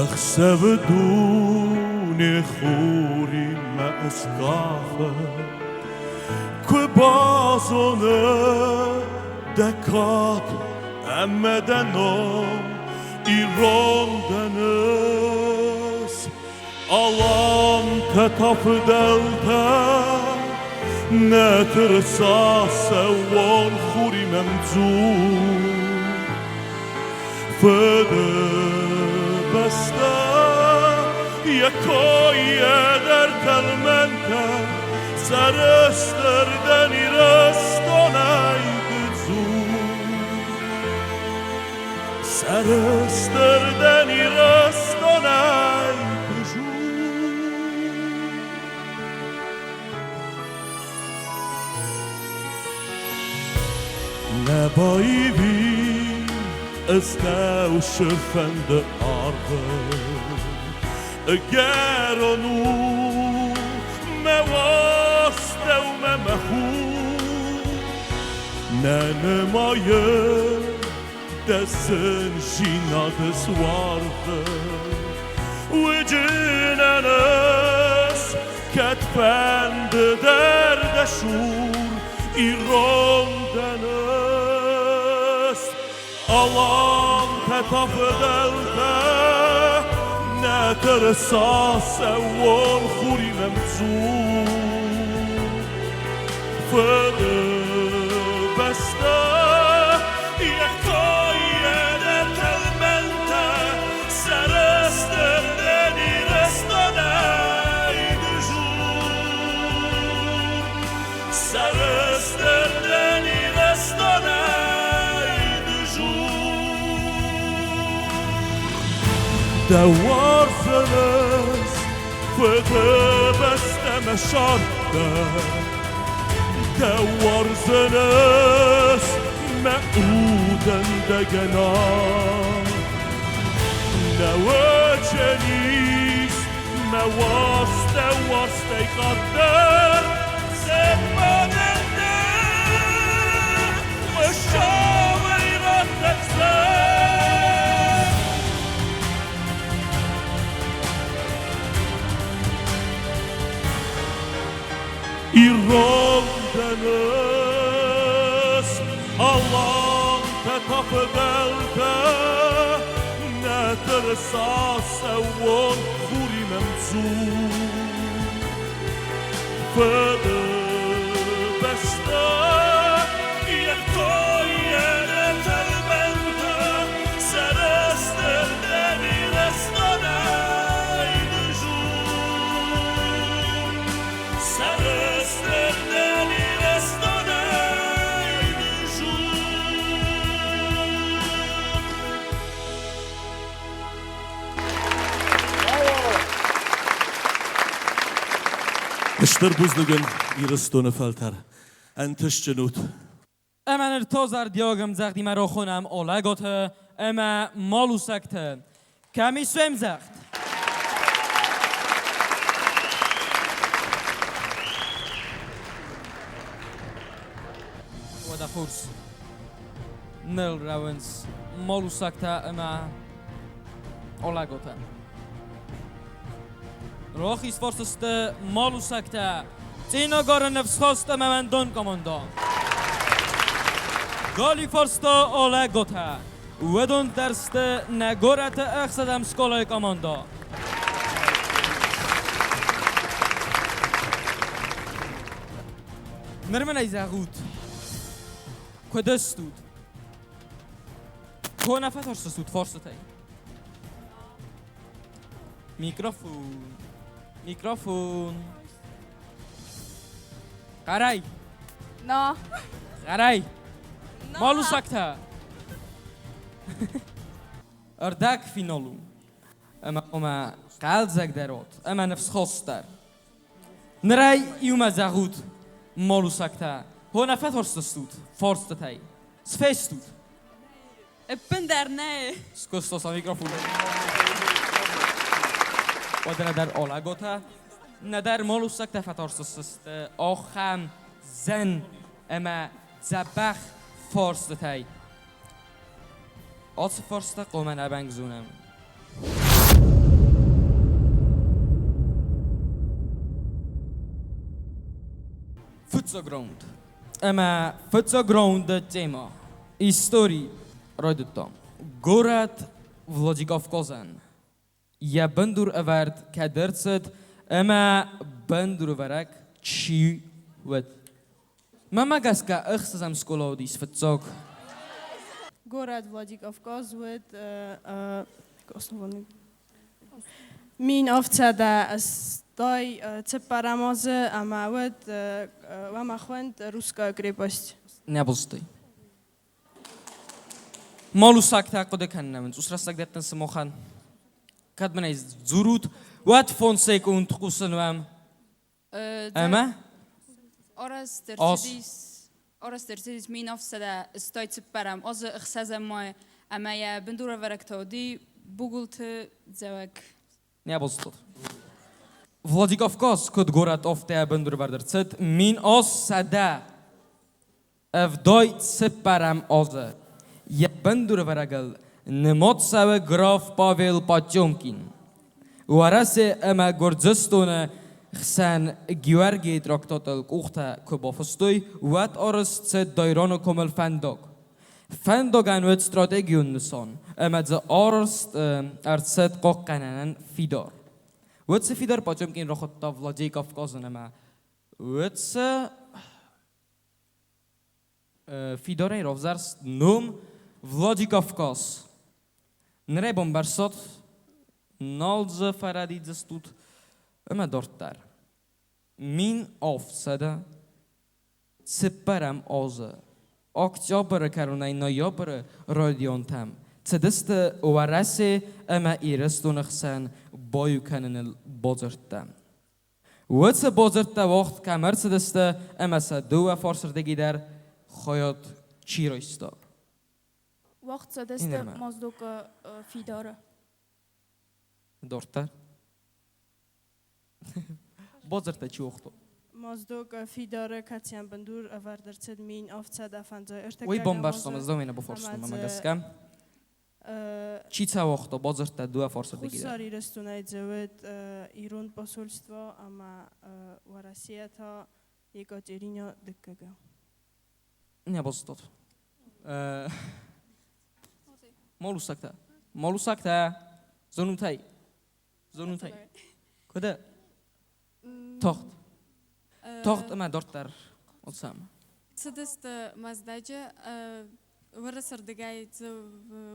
Ӕхсӕвы дуне хуримӕ ыскафы, Куы базоны дӕ кад ӕмӕ дӕ ном, Ирон дӕн ӕз. Алантӕ та фыдӕлтӕ, нӕ тырыса сӕууон хуримӕ мдзу. Фыдыбӕстӕ йӕ койӕ дӕр тӕлмӕнтӕ, сӕрыстыр дӕн Ирыстонӕй дыдзу. Сӕрыстыр дӕн Ирыстонӕй дыдзу. Нӕ баивин ӕз дӕу фӕнды арвы Гӕрон у мӕ уастӕу мӕ мӕ хур. Нӕ нымайын дӕ зындзинады суаргъы. Уыджынӕн ӕз кӕдфӕнды дӕр дӕ сур ирон дӕн ӕз. Алантӕ та фыдӕлтӕ, нӕ тырыса сӕууон хуримӕ мдзу. Фыдыбӕстӕ йӕ койӕ нӕ тӕлмӕнтӕ, сӕрыстыр дӕн Ирыстонӕй дызур. Сӕрыстыр дӕн Ирыстонӕй дызур. Дӕ уарзынц Фыдыбӕстӕ мӕ сӕртӕ, Дӕ уарзынц мӕ удӕн дӕ гӕнах. Нӕ уӕчӕнис мӕ уарзтӕ уарзтӕй къаддӕр, Зӕгъмӕнӕн дӕ Хуыцауӕй раттӕг зӕхх. Ирон дӕн ӕз, алантӕ та фыдӕлтӕ, Нӕ тырыса сӕууон хуримӕ мдзу. Фыдыбӕстӕ йӕ койӕ нӕ тӕлмӕнтӕ, Сӕрыстыр дӕн Ирыстонӕй дызур. Сӕрыстыр дӕн Ирыстонӕй дызур. Стыр бузныг уын, Ирыстоны фӕлтӕр. Ӕнтыстджын ут! Ӕмӕ ныр та зӕрдиаг ӕмдзӕгъдимӕ рахонӕм Алӕгаты ӕмӕ Малусӕгты. Кӕм ис уе мдзӕгъд? Уӕдӕ хорз. Ныллӕууынц Малусӕгтӕ ӕмӕ Алӕгатӕ. Рахиз фарсы сты малусӕгтӕ, Цъинагары ныфсхаст ӕмӕ уӕндон командӕ. Галиу фарс та Алӕгатӕ. Уыдон дӕр сты нӕ горӕты ӕхсӕзӕм скъолайы командӕ. Ныр мын ӕй зӕгъут, куыд стут? Куы нӕ фӕтӕрсыстут фарстытӕй? Микрофон. Микрофон. Хъӕрӕй. На. Хъӕрӕй. Малусӕгтӕ. Ӕрдӕг финал у. Ӕмӕ ома хъӕлдзӕгдӕр уат ӕмӕ ныфсхастдӕр. Нырӕй иумӕ зӕгъут, малусӕгтӕ, хо нӕ фӕтӕрсдзыстут фарстытӕй. Цы фестут? Ӕппындӕр нӕ. Скуыста сӕ микрофон. Уӕдӕ нӕдӕр Алӕготӕ, нӕдӕр малусӕгтӕ фӕтарстысты ахӕм зын ӕмӕ дзӕбӕх фарстытӕй. Ацы фарста хъуамӕ нӕ бангзонӕм. Фыццаг раунд. Ӕмӕ фыццаг раунды темӕ истори райдыдта. Горӕт Владикавказӕн йӕ бындур ӕвӕрд кӕд ӕрцыд ӕмӕ бындурӕвӕрӕг чи уыд? Мӕнмӕ гӕсгӕ ӕхсӕзӕм скъола уыдис фыццаг. Горӕт Владикавказ уыд основанный 1784 азы ӕмӕ уӕд уӕм ахуынд Русская крепость. Нӕ бузтой. Малусӕгтӕ хъуыды кӕнынӕн цъус рӕстӕг дӕттын сымахӕн. Кӕд мын ӕй дзурут, уӕд фондз секунд хъусын уӕм. Ӕмӕ? Арӕзт ӕрцыдис 1784 азы ӕхсӕзӕм май ӕмӕ йӕ бындурӕвӕрӕг та уыди Бугулты Дзӕуӕг. Не бузтут. Владикавказ куыд горӕт афтӕ бындурӕвӕрд ӕрцыд 1174 азы. Йӕ бындурӕвӕрӕгыл нымад цӕуы граф Павел Потемкин. Уӕрӕсе ӕмӕ Гуырдзыстоны хсӕн Георгийы трактатыл къухтӕ куы бафыстой, уӕд арӕзт цыд Дайраны комыл фӕндаг. Фӕндагӕн уыд стратегион нысан, ӕмӕ дзы арӕзт ӕрцыд хъахъхъӕнӕнӕн фидар. Уыцы фидар Потемкин рахуыдта Владикавказӕн ӕмӕ уыцы фидарӕй равзӕрст ном Владикавказ. Нырӕй бамбӕрстат, нал дзы фӕрӕдидзыстут ӕмӕ дарддӕр. 1704 азы октябры кӕронӕй ноябры районтӕм цыдысты Уӕрӕсе ӕмӕ Ирыстоны хсӕн баиу кӕныныл бадзырдтӕ. Уыцы бадзырдтӕ уагъд кӕм ӕрцыдысты ӕмӕ сӕ дыууӕ фарсырдыги дӕр хайад чи райста? Уагъд цыдысты Моздокы фидары. Дарддӕр. Бадзырдтӕ чи уагъта? Моздок фидары кӕцыйӕн бындур ӕвӕрд ӕрцыд 1753 Уый бамбӕрстон, ӕз дӕумӕ нӕ бафарстон, мӕнмӕ гӕсгӕ. Чи цӕ уагъта бадзырдтӕ дыууӕ фарсырдыги дӕр? Хуссар Ирыстонӕй дзӕуӕд ирон посольство ӕмӕ Уӕрӕсейӕ та Екатерина Дыккӕгӕм. Не базыдтат. Малусӕгтӕ. Малусӕгтӕ. Зонут ӕй? Зонут ӕй? Куыд? Тагъд. Тагъд ӕмӕ дарддӕр оцӕм. Цыдысты Мӕздӕджы уырысырдыгӕй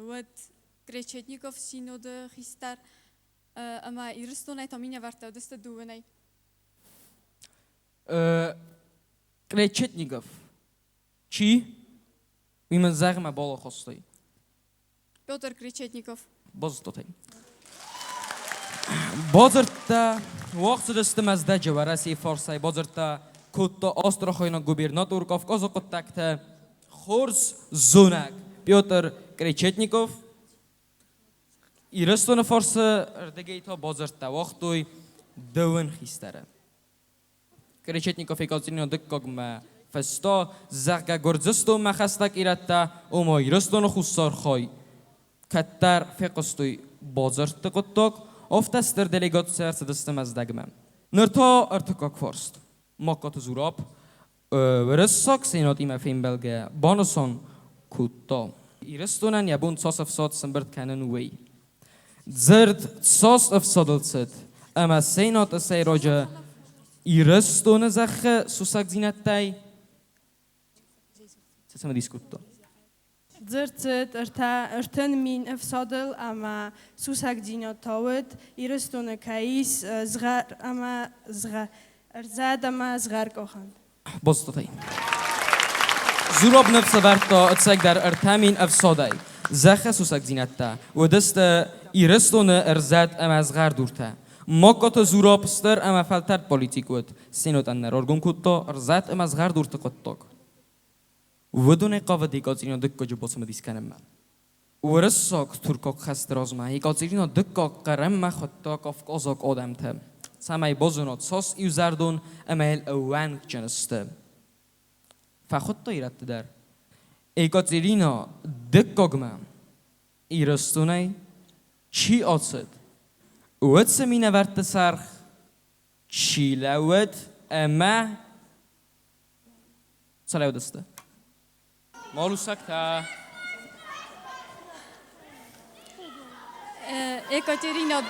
уӕд Кречетников синоды хистӕр ӕмӕ Ирыстонӕй та минӕвӕрттӕ уыдысты дыууынӕй. Кречетников. Чи? Уый мын зӕгъмӕ балахостой. Петр Кречетников. Базыдтат ӕй. Бадзырдта Уагъд цыдысты Мӕздӕджы Уӕрӕсейы фарсӕй бадзырдта кодта Астрахайнаг губернатор Кавказы хъуыддӕгтӕ хорз зонӕг Петр Кречетников. Ирыстоны фарсы рдыгӕй та бадзырдтӕ уагътой дыууын хистӕры. Кречетников Екатерина Дыккагмӕ фыста, зӕгъгӕ, Гуырдзыстонмӕ хӕстӕг ирӕттӕ, ома Ирыстоны хуссар хай, кӕддӕр фехъуыстой бадзырдты хъуыддаг, афтӕ стыр делегаци ӕрцыдысты Мӕздӕгмӕ. Ныр та ӕртыккаг фарст. Магкаты Зураб уырыссаг сенатимӕ фембӕлгӕ банысан кодта, Ирыстонӕн йӕ бон цас ӕфсад сӕмбырд кӕнын, уый. Дзырд цас ӕфсадыл цыд, ӕмӕ сенаты сӕйраджы Ирыстоны зӕххы сусӕгдзинӕдтӕй цымыдис кодта. Дзырд цыд 30 000 ӕфсадыл ӕмӕ сусӕгдзинад та уыд, Ирыстоны кӕй ис згъӕр ӕмӕ ӕрзӕт ӕмӕ згъӕркъахӕн. Бозтатӕй. Зураб ныфс ӕвӕрдта ӕцӕгдӕр 3000 ӕфсадӕй. Зӕххы сусӕгдзинӕдтӕ уыдысты Ирыстоны ӕрзӕт ӕмӕ згъӕрдуртӕ. Магкаты Зураб стыр ӕмӕ фӕлтӕрд политик уыд. Сенатӕн нӕ раргом кодта ӕрзӕт ӕмӕ згъӕрдурты хъуыддаг. Уыдонӕй хъавыд Екатерина Дыккаджы бацымыдис кӕнынмӕ. Уырыссаг-туркаг хӕсты размӕ Екатерина Дыккаг Хъырыммӕ хуыдта кавказаг адӕмты, цӕмӕй базона, цас иузӕрдон ӕмӕ йыл ӕууӕнкджын сты. Фӕхуыдта ирӕтты дӕр. Екатерина Дыккагмӕ Ирыстонӕй чи ацыд, уыцы минӕвӕртты сӕргъ чи лӕууыд ӕмӕ цӕлӕудысты. Малусӕгтӕ. Екатерина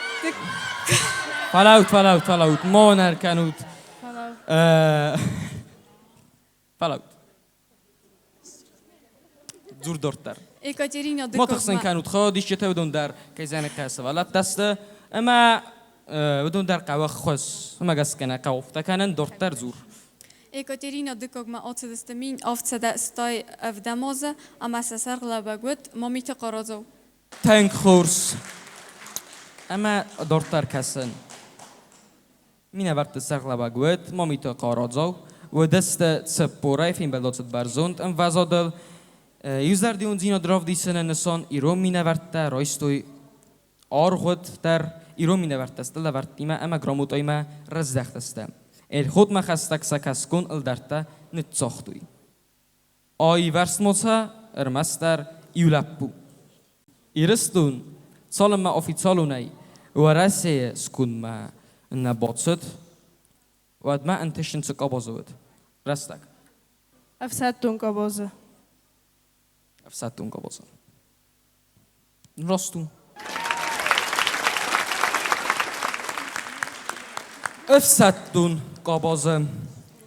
Фӕлӕуут, фӕлӕуут, фӕлӕуут, ма нӕр кӕнут. Фӕлӕуут. Дзур дарддӕр. Екатерина Ма тыхсын кӕнут, хӕдисджытӕ уыдон дӕр кӕй зӕны кӕсы вӕлӕттӕ сты, ӕмӕ уыдон дӕр хъӕуы ӕххуыс. Уымӕ гӕсгӕ нӕ хъӕуы афтӕ кӕнын, дарддӕр дзур. Екатерина Дыккагмӕ ацыдысты 1787 азы, ӕмӕ сӕ сӕргълӕууӕг уыд Мамиты Хъарадзау. Тынг хорз. Ӕмӕ дарддӕр кӕсын. Минӕвӕртты сӕргълӕууӕг уыд Мамиты Хъарадзау. Уыдысты 40-ӕй фембӕлд ацыд бӕрзонд ӕмвӕзадыл. Иузӕрдиондзинад равдисыны нысан ирон минӕвӕрттӕ райстой аргъуыд дӕр ирон минӕвӕрттӕ сты лӕвӕрттимӕ ӕмӕ грамотӕимӕ раздӕхтысты. Эльхотмӕ хӕстӕг сӕ кӕсгон ӕлдӕрттӕ ныццагътой. Аивӕрстмоцӕ ӕрмӕстдӕр иу лӕппу. Ирыстон цалынмӕ официалонӕй Уӕрӕсейы скондмӕ нӕ бацыд, уӕдмӕ ӕнтыстджын цы къабазы уыд? Рӕстӕг. Ӕфсӕддон къабазы. Ӕфсӕддон къабазы. Раст у. Ӕфсӕддон къабазы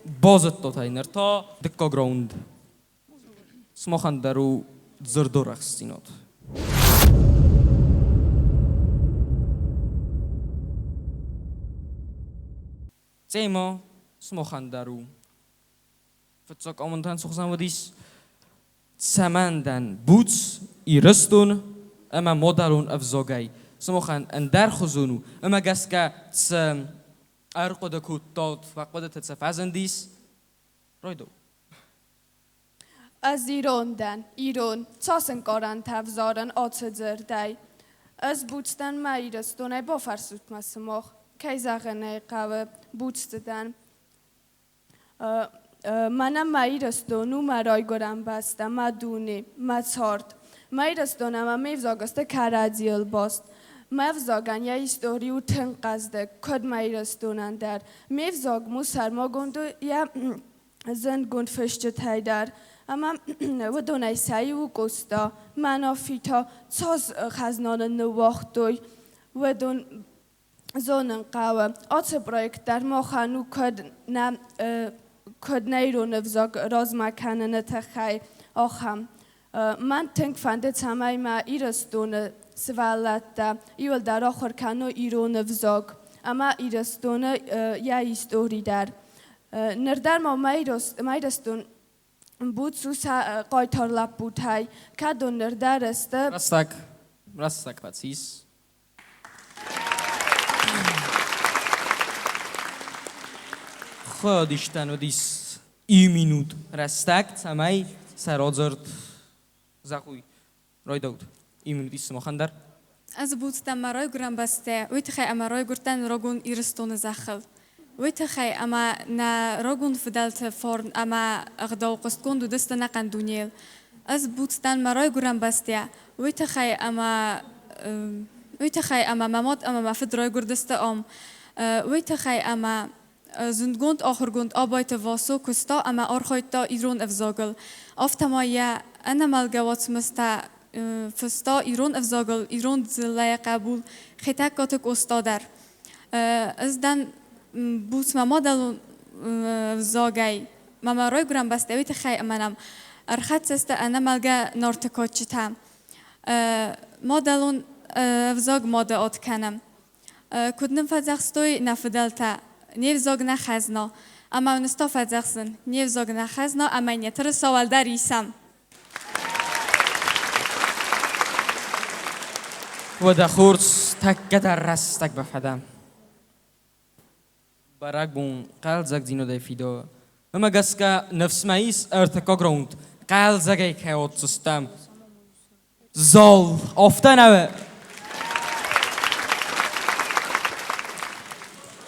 базыдтат ӕй ныр та дыккаг раунд. Сымахӕн дӕр у дзырдорӕхстдзинад. Тема сымахӕн дӕр у. Фыццаг амындӕн цухзӕн уыдис Цӕмӕн дӕн буц Ирыстон ӕмӕ мадӕлон ӕвзагӕй? Сымахӕн ӕндӕрхуызон у, ӕмӕ гӕсгӕ цы ӕрхъуыды кодтат, уӕ хъуыдыты цы фӕзындис? Райдау. Ӕз ирон дӕн, ирон, цас ӕнкъарӕнтӕ ӕвзарын ацы дзырдӕй. Ӕз буц дӕн мӕ Ирыстонӕй, бафӕрсут мӕ сымах. Кӕй зӕгъын ӕй хъӕуы, буц дзы дӕн. Мӕнӕн мӕ Ирыстон у мӕ райгуырӕн бӕстӕ, мӕ дуне, мӕ цард. Мӕ Ирыстон ӕмӕ ме взаг сты кӕрӕдзийыл баст. Ме взагӕн йӕ истори у тынг хъӕздыг, куыд мӕ Ирыстонӕн дӕр. Ме взаг у сӕрмагонд у йӕ зындгонд фысджытӕй дӕр. Ӕмӕ уыдонӕй сӕ иу у Къоста. Мӕ Нафи та цас хӕзна нын ныууагътой, уыдон зонын хъӕуы. Ацы проект дӕр махӕн у куыд нӕ куыд нӕ ирон ӕвзаг размӕ кӕныны тыххӕй, ахӕм. Мӕн тынг фӕнды, цӕмӕй мӕ Ирыстоны сывӕллӕттӕ иуылдӕр ахуыр кӕной ирон ӕвзаг ӕмӕ Ирыстоны йӕ истори дӕр. Ныр дӕр ма мӕ Ирыстон буц у сӕ хъайтар лӕппутӕй, кӕдон ныр дӕр сты. Рӕстӕг, рӕстӕг фӕцис. Хайадистӕн уыдис иу минут рӕстӕг, цӕмӕй сӕ радзырд зӕгъой. Райдаут. Иу минут ис сымахӕн дӕр. Ӕз буц дӕн мӕ райгуырӕн бӕстӕ, уый тыххӕй ӕмӕ райгуырдтӕн рагон Ирыстоны зӕххыл. Уый тыххӕй ӕмӕ нӕ рагон фыдӕлты фарн ӕмӕ ӕгъдау хъуыстгонд уыдысты ӕнӕхъӕн дунейыл. Ӕз буц дӕн мӕ райгуырӕн бӕстӕ, уый тыххӕй ӕмӕ уый тыххӕй ӕмӕ мӕ мад ӕмӕ мӕ фыд райгуырдысты ам. Уый тыххӕй ӕмӕ зындгонд ахуыргонд Абайты Васо куыста ӕмӕ архайдта ирон ӕвзагыл. Афтӕ ма йӕ ӕнӕмӕлгӕ уацмыстӕ фыста ирон ӕвзагыл ирон дзыллӕйы хъӕбул Хетӕгкаты Къоста дӕр. Ӕз дӕн буц мӕ мадӕлон ӕвзагӕй, мӕ мӕ райгуырӕн бӕстӕ уый тыххӕй ӕмӕ нӕм ӕрхӕццӕ сты ӕнӕмӕлгӕ Нарты кадджытӕ. Мадӕлон ӕвзаг мады ад кӕны. Куыд нын фӕдзӕхстой нӕ фыдӕлтӕ, не взаг нӕ хӕзна, ӕмӕ уын ӕз та фӕдзӕхсын, не взаг нӕ хӕзна ӕмӕ йын йӕ тырыса уӕлдӕр исӕм. Уӕдӕ хорз, тӕккӕ дӕр рӕстӕг бафӕдӕ. Бӕрӕгбон хъӕлдзӕгдзинадӕй фидауы. Уымӕ гӕсгӕ ныфс мӕ ис ӕртыккаг раунд хъӕлдзӕгӕй кӕй отдзыстӕм. Зал, афтӕ нӕ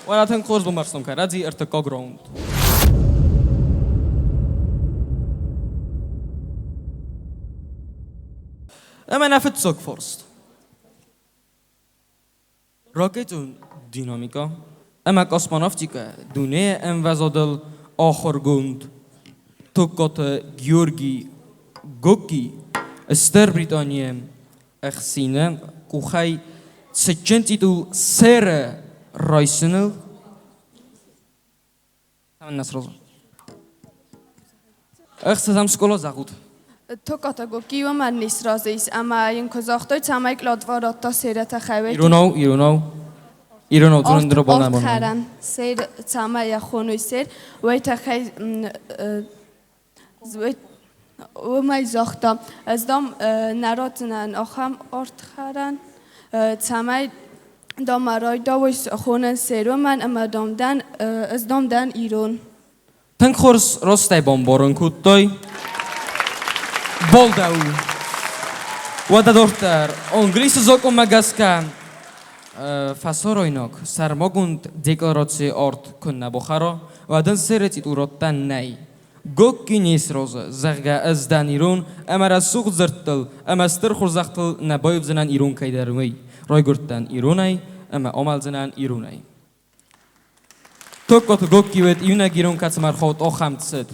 Уӕдӕ тынг хорз бамбӕрстон кӕрӕдзи ӕртыккаг раунд. Ӕмӕ нӕ фыццаг фарст. Ракетон динамикӕ ӕмӕ космонавтикӕ дунейы ӕмвӕзадыл ахуыргонд Токкоты Георгий Гогки Стыр Британийы ӕхсины къухӕй цытджын титул сэры райсыныл Цӕмӕннӕ сразы? Ӕхсӕзӕм скъола зӕгъут. Токкаты Гогки уымӕн не сразы ис, ӕмӕ йын куы загътой, цӕмӕй кълатва радта серӕтӕ хӕуӕй. Иронау, иронау. Иронау дзурын дӕр бал нӕ Хӕрӕн сер, цӕмӕй йӕ хоной сер, уый тыххӕй уымӕй загъта, ӕз дам нӕ ратдзынӕн ахӕм артхӕрӕн, цӕмӕй дам мӕ райдауой хонӕн сер, уымӕн ӕмӕ дам дӕн, ӕз дам дӕн ирон. Тынг хорз ростӕй бамбарын кодтой. Болдӕу. Уӕдӕ дарддӕр Англисы закъонмӕ гӕсгӕ фӕсарӕйнаг сӕрмагонд декларацийы арт куыннӕ бахӕра, уӕд ын серы титул раттӕн нӕй. Гогки не сразы, зӕгъгӕ, ӕз дӕн ирон ӕмӕ рӕсугъд дзырдтыл ӕмӕ стыр хорзӕхтыл нӕ баивдзынӕн ирон кӕйдӕр уый. Райгуырдтӕн иронӕй ӕмӕ амӕлдзынӕн иронӕй. Токкоты Гогки уыд иунӕг ирон, кӕцымӕ ӕрхауд ахӕм цыд.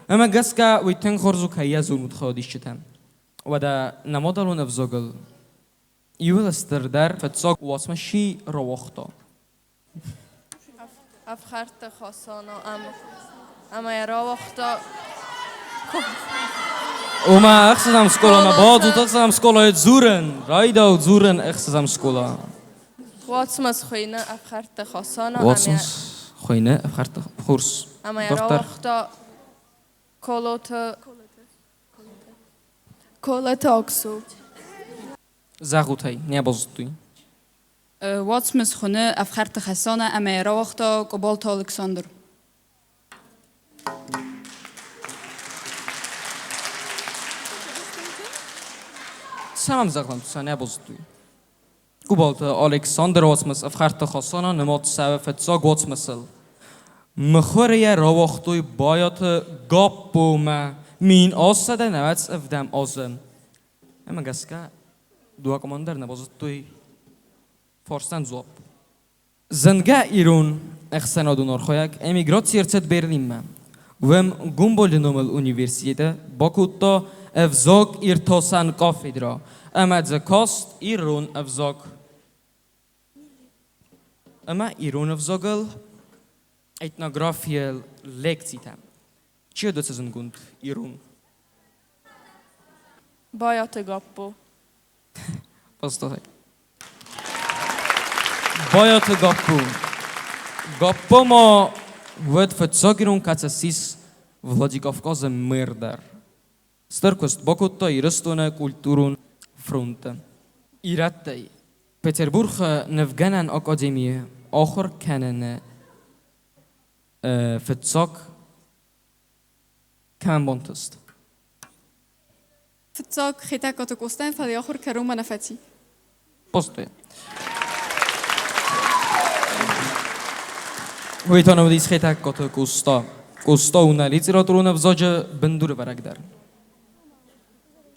Ӕмӕ гӕсгӕ уый тынг хорз у, кӕй йӕ зонут хайадисджытӕн. Уӕдӕ нӕ мадӕлон ӕвзагыл иууыл стырдӕр фыццаг уацмыс чи рауагъта? Ӕфхӕрдты Хасана ӕмӕ йӕ рауагъта. Ома ӕхсӕзӕм скъоламӕ бадзут, ӕхсӕзӕм скъолайы дзурын, райдау дзурын ӕхсӕзӕм скъола. Уацмыс хуыйны Ӕфхӕрдты Хасана. Уацмыс хуыйны Ӕфхӕрдты хорз. Ӕмӕ йӕ рауагъта Колоты Колоты Аксо. Зӕгъут ӕй, не базыдтой. Уацмыс хуыны Ӕфхӕрдты Хӕсанӕ ӕмӕ йӕ рауагъта Къубалты Алыксандр. Цӕмӕн зӕгъӕм, сӕ нӕ базыдтой. Къубалты Александр уацмыс Ӕфхӕрдты Хӕсанӕ нымад цӕуы фыццаг уацмысыл. Мыхуыры йӕ рауагътой Байаты Гаппомӕ 1897 азы. Ӕмӕ гӕсгӕ дыууӕ командӕ дӕр нӕ базыдтой фарстӕн дзуапп. Зынгӕ ирон ӕхсӕнадон архайӕг эмиграци ӕрцыд Берлинмӕ. Уым Гумбольды номыл университеты бакодта ӕвзаг иртасӕн кафедрӕ ӕмӕ дзы каст ирон ӕвзаг. Ӕмӕ ирон ӕвзагыл этнографийыл лекцитӕ. Чи уыд уыцы зындгонд ирон? Байаты Гаппо. Постой. Байаты Гаппо. Гаппо ма уыд фыццаг ирон, кӕцы ссис Владикавказы мэр дӕр. Стыр куыст бакодта Ирыстоны культурон фронты. Ирӕттӕй Петербургы нывгӕнӕн академийы ахуыр кӕныны. Фыццаг кӕмӕн бантыст? Фыццаг Хетӕгкаты Къостайӕн, фӕлӕ йӕ ахуыр кӕронмӕ нӕ фӕци. Постой. Уый та уыдис Хетӕгкаты Къоста. Къоста у нӕ литературон ӕвзаджы бындурӕвӕрӕг дӕр.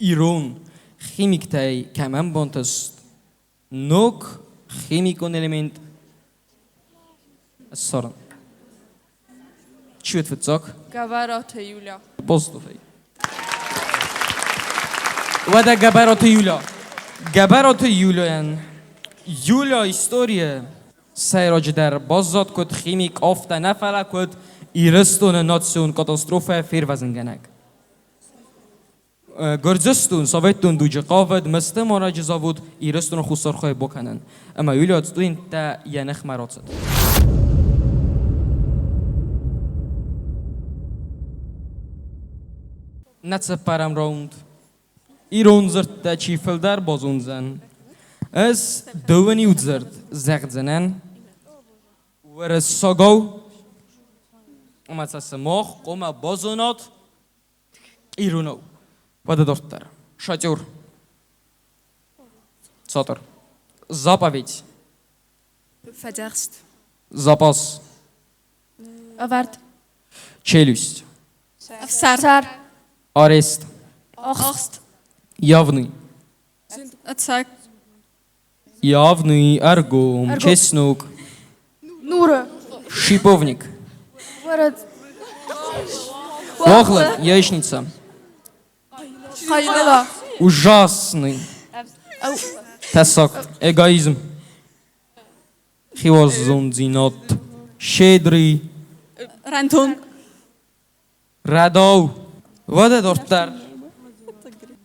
Ирон химиктӕй кӕмӕн бантыст ног химикон элемент ссарын? Чи уыд фыццаг? Гӕбӕраты Юля. Бостовӕй. Уӕдӕ Гӕбӕраты Юля. Гӕбӕраты Юляйӕн Юля историйы сӕйраджыдӕр баззад куыд химик, афтӕ нӕ, фӕлӕ куыд Ирыстоны национ катастрофӕ фервӕзынгӕнӕг. Гуырдзыстон советон дуджы хъавыд Мысты марӕджы завод Ирыстоны Хуссар хайы бакӕнын, ӕмӕ Юлия студенттӕ йӕ ныхмӕ рацыд. Нӕ цыппӕрӕм раунд. Ирон дзырдтӕ чи фылдӕр базондзӕн? Ӕз дыууын иу дзырд зӕгъдзынӕн. Уырыссагау ӕмӕ сӕ сымах хъуамӕ базонат Иронау. Уӕдӕ дарддӕр. Шатер. Цатыр. Заповедь. Фӕдзӕхст. Запас. Ӕвӕрд. Челюсть. Ӕфсар. Арест. Ахст. Явный. Ӕцӕг. Явный, ӕргом, чеснок. Нура. Шиповник. Ворот. Охла, яичница. Хайла. Ужасный. Тӕссаг. Эгоизм. Хиуарзондзинад. Щедрый. Рантон. Рӕдау. Уӕдӕ дарддӕр.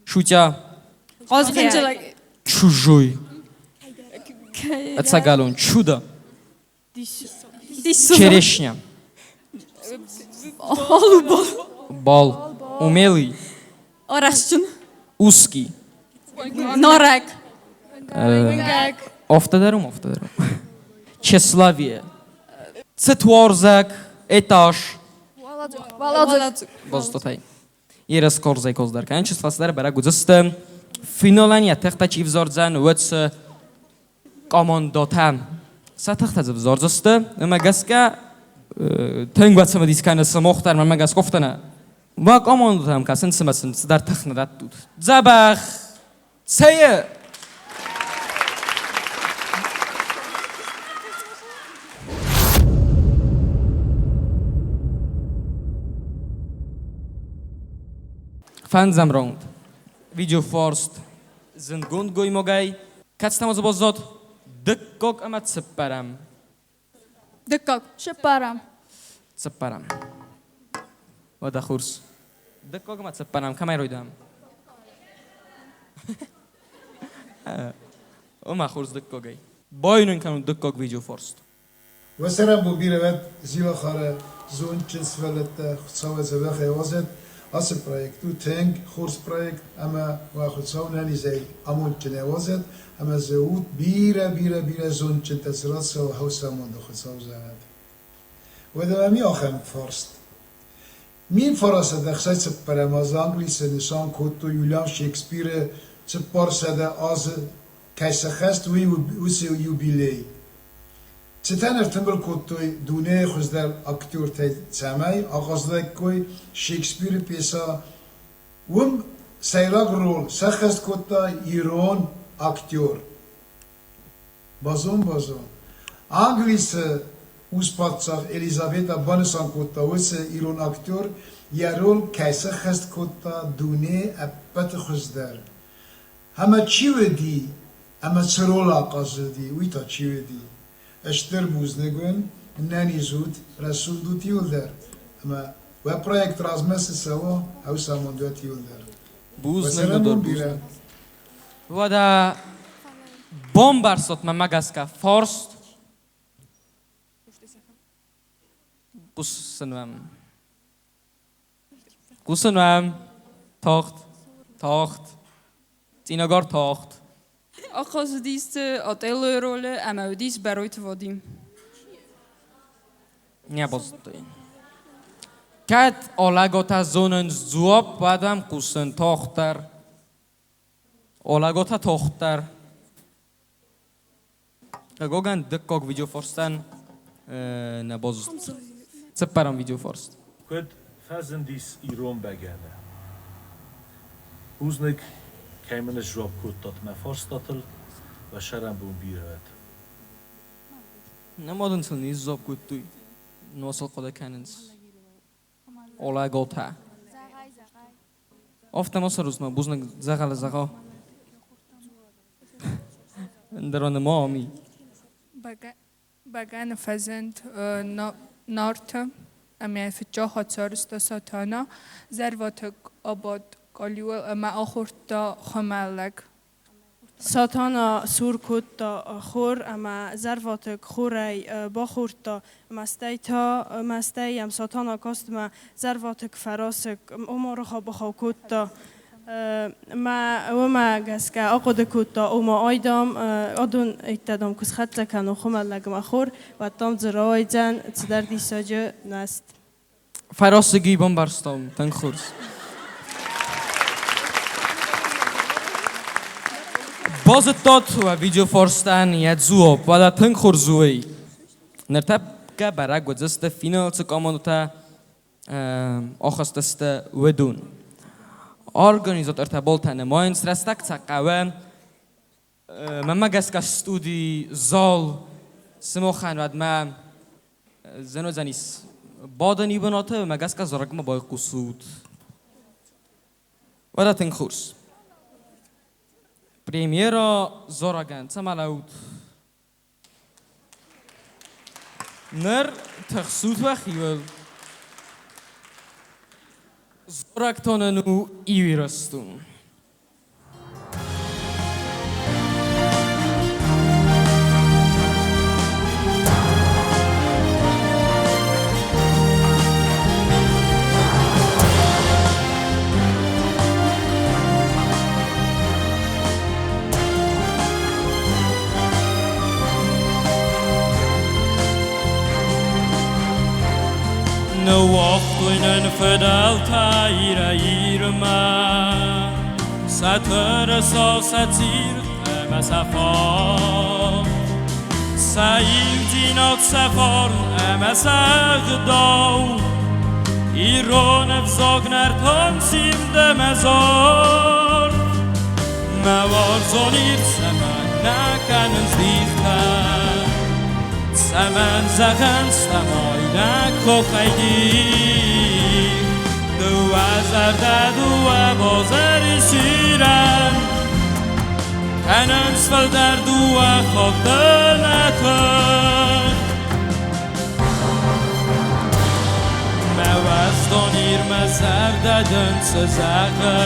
Шутя. Чужой. Ӕцӕгӕлон. Чудо. Черешня. Бал. Умелый. Арӕхстджын. Узкий. Нарӕг. Афтӕ дӕр у, афтӕ дӕр у. Тщеславие. Цытуарзӕг, этаж. Базыдтай. Ерыс корзӕй коздӕр кӕнын числасы дӕр бӕрӕг уыдзысты. Финалӕн йӕ тыхтӕ чи взардзӕн, уӕд цы командӕтӕ сӕ тыхтӕ дзы взардзысты. Ӕмӕ гӕсгӕ тынг бацымыдис кӕны сымах дӕр, мӕнмӕ гӕсгӕ афтӕ нӕ. Уӕ командӕтӕм кӕсын цымӕ сын цыдӕр тых нӕ дӕттут. Дзӕбӕх! Цӕйы! Фӕндзӕм раунд. Видеофарст зындгонд гоймагӕй. Кӕцытӕм дзы баззад? Дыккаг ӕмӕ цыппӕрӕм. Дыккаг. Цыппӕрӕм. Цыппӕрӕм. Уӕдӕ хурс. Дыккаг ӕмӕ цыппӕрӕм кӕмӕй райдайӕм? Ома хорз дыккагӕй. Байнын кӕнут дыккаг видеофарст. Уӕ бирӕ уӕд Зилахары зондджын сывӕллӕттӕ Хуыцауӕй дзӕбӕхӕй уадзӕд. Ацы проект у тынг хорз проект ӕмӕ уӕ Хуыцау нӕнизӕй амондджынӕй уадзӕд ӕмӕ дзы ут бирӕ-бирӕ-бирӕ зондджынтӕ цы рацӕуа, хӕусы амонды Хуыцау зӕгъӕд. Уӕдӕ мӕм и ахӕм фарст. 1964 азы Англисы нысан кодтой Уильям Шекспиры 400 азы кӕй сӕххӕст, уый уыцы юбилей. Цытӕн ӕртымбыл кодтой дунейы хуыздӕр актертӕй, цӕмӕй ахъазыдаиккой Шекспиры пьесӕ. Уым сӕйраг роль сӕххӕст кодта ирон актер. Базон-базон. Англисы ус-паддзах Елизавета банысан кодта, уыцы ирон актер йӕ роль кӕй сӕххӕст кодта дуне ӕппӕты хуыздӕр. Ӕмӕ чи уыди ӕмӕ цы роль ахъазыди, уый та чи уыди? Стыр бузныг уын, нӕниз ут, рӕсугъд ут иуылдӕр, ӕмӕ уӕ проект размӕ цы цӕуы, ӕуыцы амонд уӕт иуылдӕр. Бузныг, Додор, бузныг. Уӕдӕ бомбӕрцот мӕнмӕ гӕсгӕ фарст. Хъусын уӕм. Хъусын уӕм. Тагъд, тагъд. Цъинагар тагъд. Ахъазыдис Отеллойы ролы ӕмӕ уыдис Бӕройты Вадим. Не базыдтой. Кӕд Алӕгатӕ зонынц дзуапп, уӕд ӕм хъусын тагъддӕр. Алӕгатӕ тагъддӕр. Хъыгагӕн, дыккаг видеофарстӕн нӕ базыдтон. Цыппӕрӕм видеофарст. Куыд фӕзындис ирон бӕгӕны? Бузныг, кӕй мын сдзуапп кодтат мӕ фарстатыл, уӕ сӕрӕнбон бирӕ уӕд. Нӕ ма дын сыл не сдзуапп кодтой, нӕ сыл хъуыды кӕнынц. Алӕгатӕ. Афтӕ ма цӕрут, бузныг, дзӕгъӕлы дзӕгъӕл. Ӕндӕр ма ам и. Бӕгӕны фӕзынд Нарты ӕмӕ фыццаг хатт сарӕзта Сатана. Зӕрватыкк абадт къалиуыл ӕмӕ ахордта хуымӕллӕг. Сатана сур кодта хор ӕмӕ зӕрватыкк хорӕй бахордта, ӕмӕ стӕй та ӕмӕ стӕй йӕм Сатана каст ӕмӕ зӕрватыкк фӕрасыг, ома рахау-бахау кодта. Ӕмӕ уымӕ гӕсгӕ ахъуыды кодта, ома ай, дам, адон иттӕ, дам, куы схӕццӕ кӕнон хуымӕллӕгмӕ хор, уӕд, дам, дзы рауайдзӕн цыдӕр диссаджы нуӕзт. Фӕрасыг и, бамбӕрстам, тынг хорз. Базыдтат уӕ видеофарстӕн йӕ дзуапп, уӕдӕ тынг хорз у уый. Ныртӕккӕ бӕрӕг уыдзысты финалы цы командӕтӕ ахызтысты, уыдон. Организатортӕ болтӕ нымайынц, рӕстӕг сӕ хъӕуы. Мӕнмӕ гӕсгӕ студи зал сымахӕн уӕдмӕ зын уыдзӕнис бадӕны бынаты, мӕ гӕсгӕ зарӕгмӕ байхъусут. Уӕдӕ тынг хорз. Премьера зарӕгӕн цӕмӕ лӕуд? Ныр тыхсут уӕхиуыл. Зарӕг та нын у Ирыстон. Ныууагътой нын фыдӕлтӕ Ирӕй-Ирмӕ сӕ тырыса, сӕ цирхъ ӕмӕ сӕ фат. Сӕ иудзинад, сӕ фарн ӕмӕ сӕ ӕгъдау. Ирон ӕвзаг нӕртон симд ӕмӕ зард. Мӕ уарзон Ир цӕмӕн нӕ кӕнынц дихтӕ? Цӕмӕн зӕгъынц, цӕмӕй нӕ хохӕй дих? Дыууӕ зӕрдӕ, дыууӕ базари сирӕн Кӕнынц фылдӕр дыууӕ хатты нӕ тых. Мӕ уӕздон Ир, мӕ зӕрдӕ дын цы зӕгъы,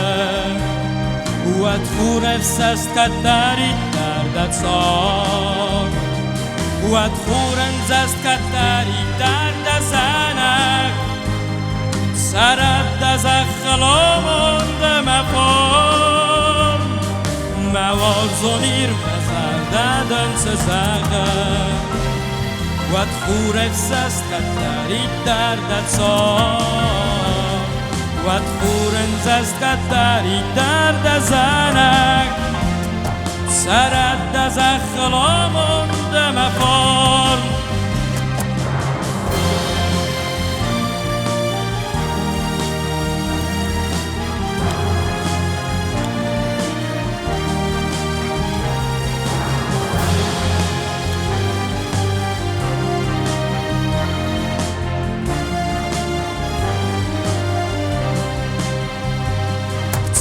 Уӕд хурӕфсӕст кӕддӕриддӕр дӕ цард. Уӕд хурӕндзаст кӕддӕриддӕр дӕ зӕнӕг. Цӕрӕд дӕ зӕххыл амонд ӕмӕ фарн. Мӕ уарзон Ир, мӕ зӕрдӕ дын цы зӕгъы, Уӕд хурӕфсӕст кӕддӕриддӕр дӕ цард. Уӕд хурӕндзаст кӕддӕриддӕр дӕ зӕнӕг. Цӕрӕд дӕ зӕххыл амонд ӕмӕ фарн.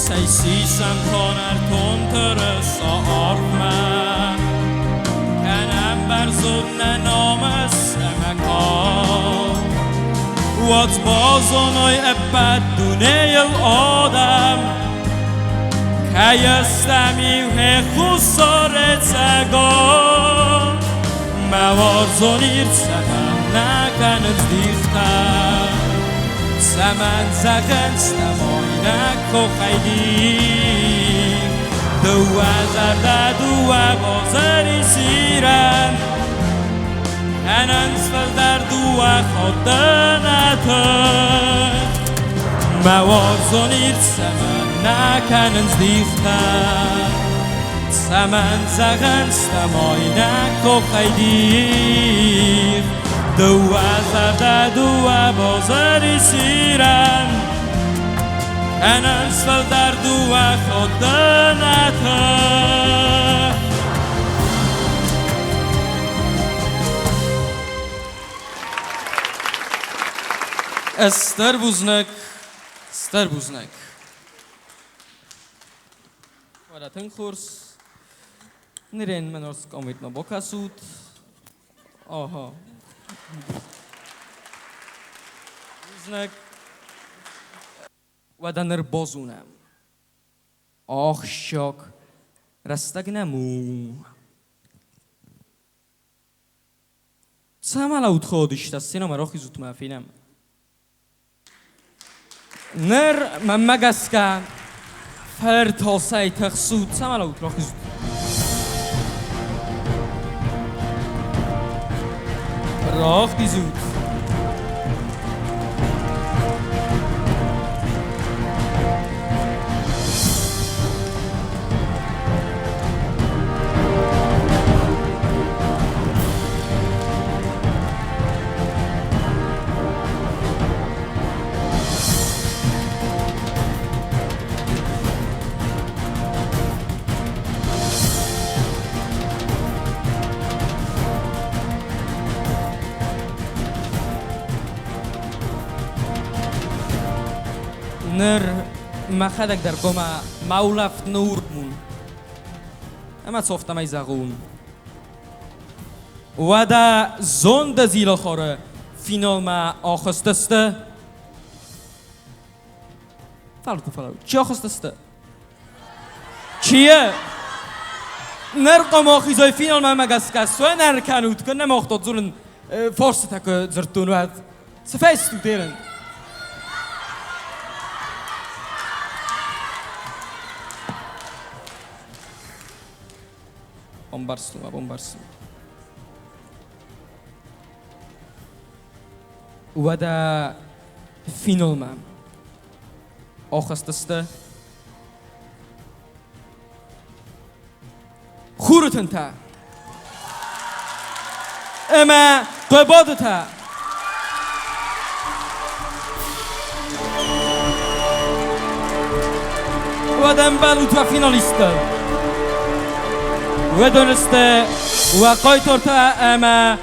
Цӕй сисӕм та нӕртон тырыса арвмӕ, Кӕнӕм бӕрзонд нӕ намыс ӕмӕ кад. Уадз базоной ӕппӕт дунейыл адӕм, Кӕй ыстӕм иу Хуссары цӕгат. Мӕ уарзон Ир цӕмӕн нӕ кӕнынц дихтӕ? Цӕмӕн зӕгъынц, цӕмӕй нӕ хохӕй дих? Дыууӕ зӕрдӕ, дыууӕ базари сирӕн. Кӕнынц фылдӕр дыууӕ хатты нӕ тых. Мӕ уарзон Ир, цӕмӕн нӕ кӕнынц дихтӕ? Цӕмӕн зӕгъынц, цӕмӕй нӕ къухӕй дих? Дыууӕ зӕрдӕ, дыууӕ базари сирӕн. Кӕнынц фылдӕр дыууӕ хатты нӕ тых. Стыр бузныг, стыр бузныг. Уӕдӕ тынг хорз. Нырен мӕ норс къомитмӕ бакӕсут. Ага. Бузныг. Уӕдӕ ныр базонӕм. Ахсджиаг рӕстӕг нӕм у. Цӕмӕ лӕуд ходыстӕ, сценӕмӕ рахизут мӕ фенӕм. Ныр мӕнмӕ гӕсгӕ фӕртосӕй тыхсут, цӕмӕ лӕуд рахизут. Рахизут. Ныр мӕхӕдӕг дӕр хъуамӕ мӕ улӕфт ныуурмун ӕмӕ цофтӕмӕй зӕгъун. Уӕдӕ зондӕ зилахары финалмӕ ахызтысты. Фӕллу, фӕллу, чи ахызтысты? Чи? Ныр хъуамӕ ахизой финалмӕ ӕмӕ гӕсгӕ суӕн ӕркӕнут, куы нӕ махтот дзурын фарстытӕ куы дзырдтон, уӕд. Цы фӕстут ерын? Бамбӕрстон, бамбӕрстон. Уӕдӕ финалмӕ ахызтысты хуры тынтӕ ӕмӕ Хъуыбадытӕ. Уӕд ӕмбӕлут уӕ финалисттӕ. Уыдон сты уӕ хъайтартӕ ӕмӕ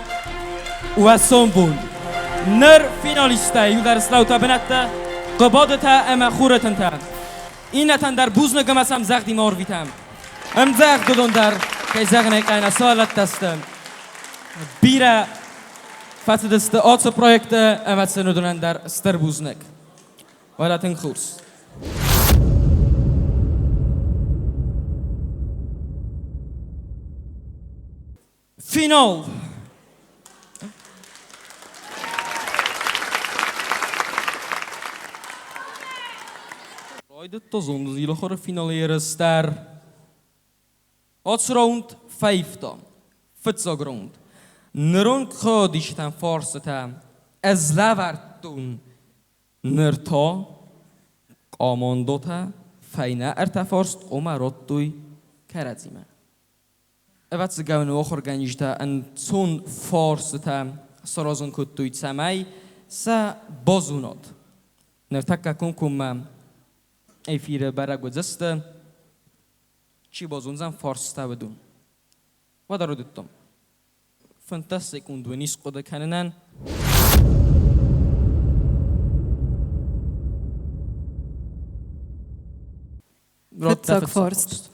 уӕ сомбон. Ныр финалисттӕ иугӕр слӕута бынӕттӕ Хъуыбадытӕ ӕмӕ Хуры тынтӕ. Иннӕтӕн дӕр бузныг ӕмӕ сӕм загъдимӕ ӕрвитӕм. Ӕмдзӕгъд уыдон дӕр, кӕй зӕгъын ӕй хъӕуы, нӕ сывӕллӕттӕ сты. Бирӕ фӕцыдысты ацы проекты ӕмӕ сын уыдонӕн дӕр стыр бузныг. Уӕдӕ тынг хорз. Финал! Райдыдта зондзилахары финалы ерыс дӕр. Ацы раунд фӕивта. Фыццаг раунд. Ныронг хъӕдисытӕн фарстытӕ ӕз лӕвӕрдтон. Ныр та къамандотӕ фӕйнӕ ӕртӕ фарст хъуамӕ радтой кӕрӕдзимӕ. Ӕвӕццӕгӕн, ахуыргӕнджытӕ ӕнцон фарстытӕ саразын кодтой, цӕмӕй сӕ базонат. Ныртӕккӕ комкоммӕ эфиры бӕрӕг уыдзысты, чи базондзӕн фарстытӕ, уыдон. Уӕдӕ райдыдтам. 15 секунд уын ис хъуыды кӕнынӕн. Фыццаг фарст.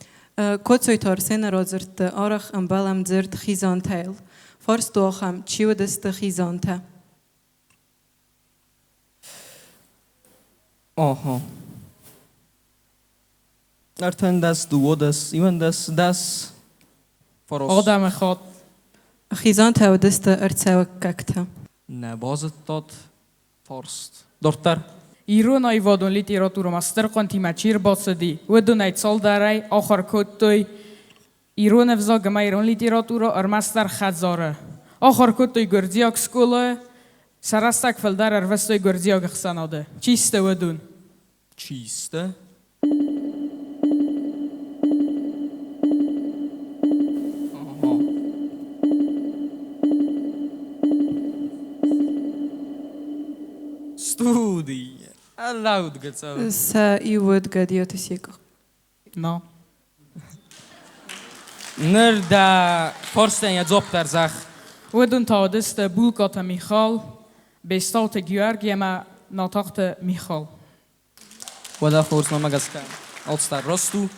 Коцойты Арсены радзырдты арӕх ӕмбӕлӕм дзырд хизантӕйыл. Фарст у ахӕм, чи уыдысты хизантӕ? Ага. Ӕртындӕс, дыууадӕс, иуӕндӕс, дӕс, фараст. Адӕмы хатт. Хизантӕ уыдысты ӕрцӕуӕггӕгтӕ. Нӕ базыдтат фарст. Дарддӕр. Ирон аивадон литературӕмӕ стыр хъуынтимӕ чи рбацыди, уыдонӕй цалдӕрӕй ахуыр кодтой ирон ӕвзаг ӕмӕ ирон литературӕ ӕрмӕстдӕр хӕдзары. Ахуыр кодтой гуырдзиаг скъолайы, сӕ рӕстӕг фылдӕр ӕрвыстой гуырдзиаг ӕхсӕнады. Чи сты уыдон? Чи сты? Студий. Лӕудгӕ цӕуы. Сӕ иу уыд Гӕдиаты Секъа. Но. Ныр дӕ фарстӕн йӕ дзуапп дӕр зӕгъ. Уыдон та уыдысты Булкъаты Михал, Бестауты Георги ӕмӕ Натахты Михал. Уӕдӕ хорз, мӕнмӕ гӕсгӕ, алцыдӕр раст у.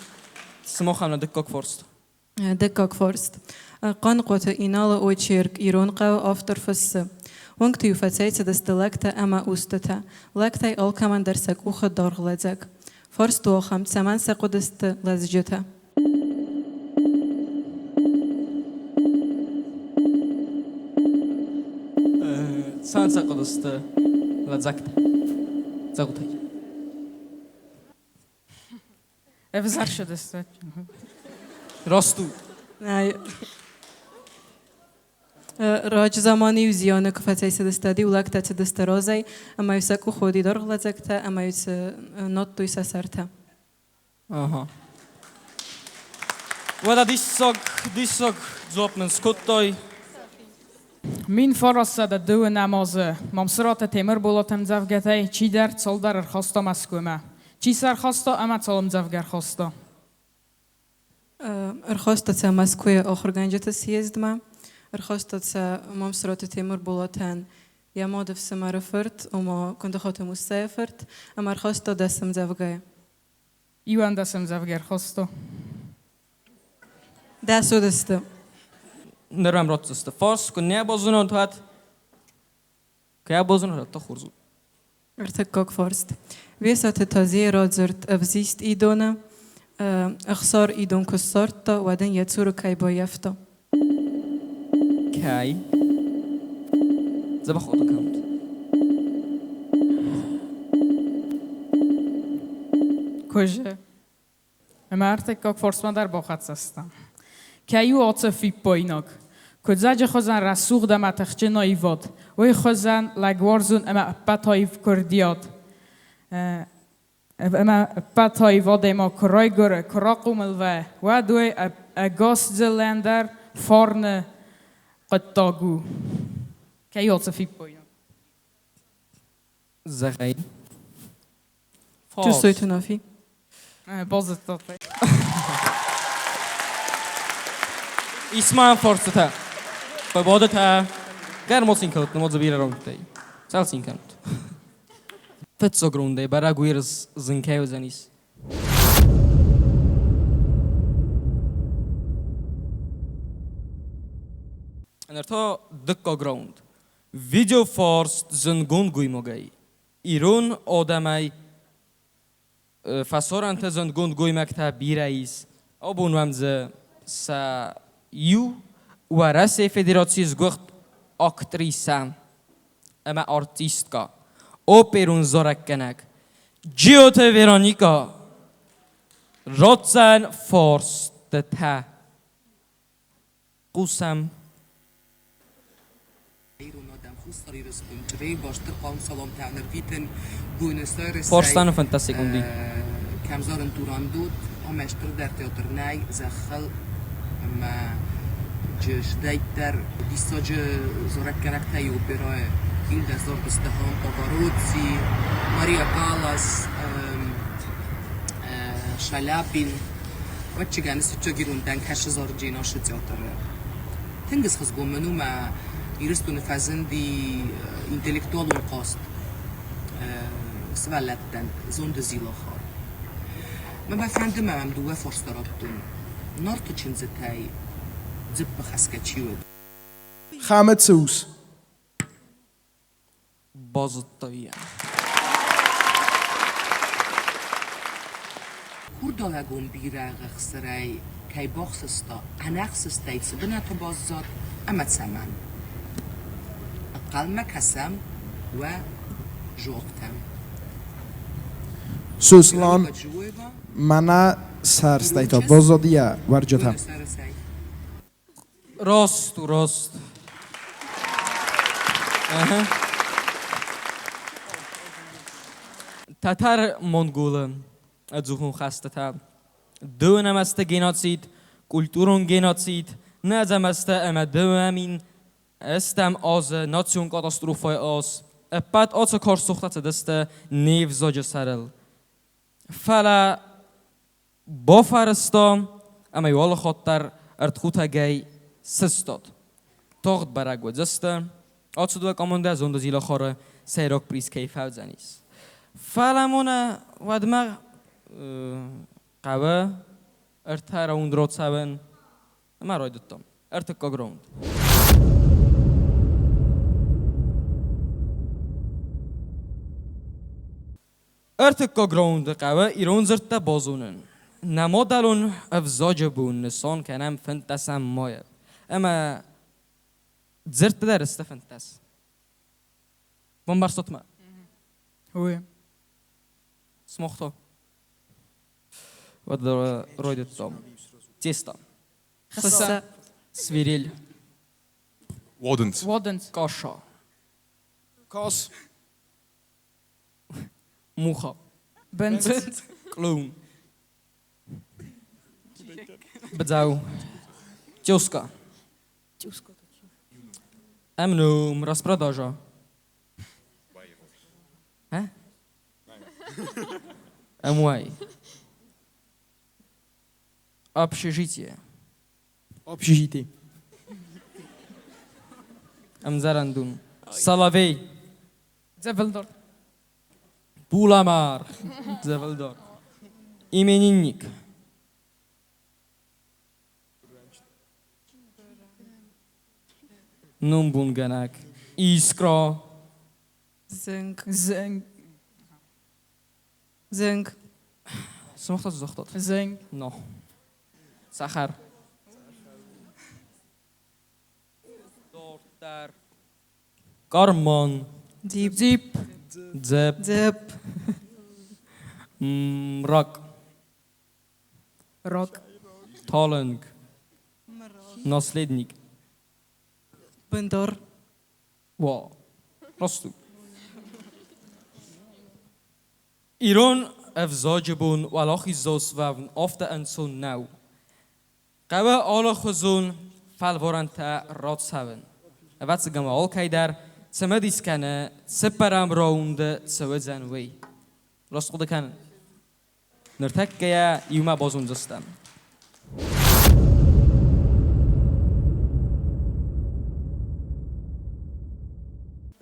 Сымахӕн нӕ дыккаг фарст. Дыккаг фарст. Хъаныхъуаты Иналы очерк Ирон хъӕуы автор фыссы. Уынгты-иу фӕцӕйцыдысты лӕгтӕ ӕмӕ устытӕ. Лӕгтӕй алкӕмӕн дӕр сӕ къухы даргъ лӕдзӕг. Фарст у ахӕм, цӕмӕн сӕ хъуыдысты лӕдзджытӕ? Цӕмӕн сӕ хъуыдысты лӕдзӕгтӕ? Зӕгъут ӕй. Ӕвзӕр сыдысты. Раст у. Раджы заманы-иу зианы куы фӕцӕйцыдысты, уӕд-иу лӕгтӕ цыдысты разӕй, ӕмӕ-иу сӕ къух уыди даргъ лӕдзӕгтӕ, ӕмӕ-иу сӕ надтой сӕ сӕртӕ. Ага. Уӕдӕ диссаг, диссаг дзуапп нын скодтай. 1902 азы Мамсыраты Темырболат ӕмдзӕвгӕтӕй чидӕр цалдӕр ӕрхаста Мӕскуымӕ. Чи сӕ ӕрхаста ӕмӕ цал ӕмдзӕвгӕ ӕрхаста? Ӕрхаста сӕ Мӕскуыйы ахуыргӕнджыты съездмӕ, ӕрхаста сӕ Мамсыраты Темырболатӕн йӕ мады фсымӕры фырт, ома Куындыхаты Муссӕйы фырт, ӕмӕ ӕрхаста 10 ӕмдзӕвгӕйы. 11 ӕмдзӕвгӕ ӕрхаста. 10 уыдысты. Ныр ӕм ратдзысты фарс, куы нӕ базонат, уӕд кӕй базонат, уӕд та хорз у. Ӕртыккаг фарст. Бесаты Тазейы радзырд «Ӕвзист идоны» Ӕхсар идон куы ссардта, уӕд ын йӕ цуры кӕй баййӕфта? Кӕй? Дзӕбӕх хъуыды кӕнут. Куызы. Ӕмӕ ӕртыккаг фарстмӕ дӕр бахӕццӕ стӕм. Кӕй у ацы фиппаинаг? Куыдзӕджы хуызӕн рӕсугъд ӕмӕ тыхджын аивад, уый хуызӕн лӕгуарзон ӕмӕ ӕппӕт аив курдиат. Ӕмӕ ӕппӕт аивадӕй ма куы райгуыры, куы рахъомыл вӕййы, уӕд уый ӕгас дзыллӕн дӕр фарны хъуыддаг у. Кӕй у ацы фиппаинаг? Зӕгъай. Джусойты Нафи. Базыдтат. Исмаил фарстытӕ. Фӕбадытӕ. Гӕрмон цин кӕнут, нымодзы бирӕ раундтӕй. Цал цин кӕнут? Фыццаг рундӕй бӕрӕг уирыз зын кӕй уыдзӕнис. Ныр та дыккаг раунд. Видеофарст зынгонд гоймагӕй. Ирон адӕмӕй фӕсарӕнты зындгонд гоймӕгтӕ бирӕ ис. Абон уӕм дзы сӕ иу Уӕрӕсейы Федерацийы сгуыхт актрисӕ ӕмӕ артисткӕ, оперон зарӕггӕнӕг Джиоты Вероникӕ ратдзӕн фарстытӕ. Хъусӕм. Фарстаны 15 секунды. Тынг ӕхсызгон мын у, мӕ Ирыстоны фӕзынди интеллектуалон хъазт сывӕллӕттӕн зонды зилахар. Мӕ бафӕнды ма мӕм дыууӕ фарста раттон. Нарты чындзытӕй дзыппы хӕсгӕ чи уыд? Хӕмыцы ус. Базыдта йӕ. Курдалӕгон бирӕгъы хсырӕй кӕй бахсыста, ӕнӕхсыстӕй цы бынаты баззад ӕмӕ цӕмӕн? Ӕнхъӕлмӕ кӕсӕм уӕ жуоптӕм. Сослан мӕнӕ сӕрстӕй та баззад йӕ уӕрджытӕ. Раст у, раст. Тӕтӕр-монголы ӕдзухон хӕстытӕ, дыууӕнӕм азты геноцид, культурон геноцид, нӕдзӕм азты ӕмӕ 2008 азы национ катастрофӕйы аз, ӕппӕт ацы карз цухтӕ цыдысты не взаджы сӕрыл. Фӕлӕ бафӕрӕзта ӕмӕ иу алы хатт дӕр ӕртхутӕгӕй сыстад. Тагъд бӕрӕг уыдзысты, ацы дыууӕ командӕ зонды Зилахары сӕйраг приз кӕй фӕуыдзӕнис. Фӕлӕ мона уӕдмӕ хъӕуы ӕртӕ раунд рацӕуын ӕмӕ райдыдтам. Ӕртыккаг раунд. Ӕртыккаг раунды хъӕуы ирон дзырдтӕ базонын. Нӕ мадӕлон ӕвзаджы бон нысан кӕнӕм 15 майы. Ӕмӕ дзырдтӕ дӕр сты 15. Бамбӕрстат мӕ? Уый. Сымах та? Уӕд райдыдтам. Тесто. Хыссӕ. Свирель. Уадындз. Уадындз. Каша. Кас. Муха. Бындз. Клоун. Быдзӕу. Тезка. Ӕмном распродажа. Hä? Ӕмуай. Общежитие. Общежитие. Ӕмдзӕрӕндон. Соловей. Дзӕвӕлдор. Буламар. Дзӕвӕлдор. Именинник. Номбонгӕнӕг. Искра. Зынг. Зынг. Зынг. Сымах та цы загътат? Зынг. Но. Цӕхӕр. Дарддӕр. Карман. Дзип. Дзип. Дзӕпп. Дзӕпп. Мрак. Рак. Талынг. Наследник. Бындар. Уа. Раст у. Ирон ӕвзаджы бон уӕлахиздзау суӕвын афтӕ ӕнцон нӕу. Хъӕуы алыхуызон фӕлварӕнтӕ рацӕуын. Ӕвӕццӕгӕн уӕ алкӕй дӕр цымыдис кӕны, цыппӕрӕм раунды цы уыдзӕн, уый. Раст хъуыды кӕнын? Ныртӕккӕ йӕ иумӕ базондзыстӕм.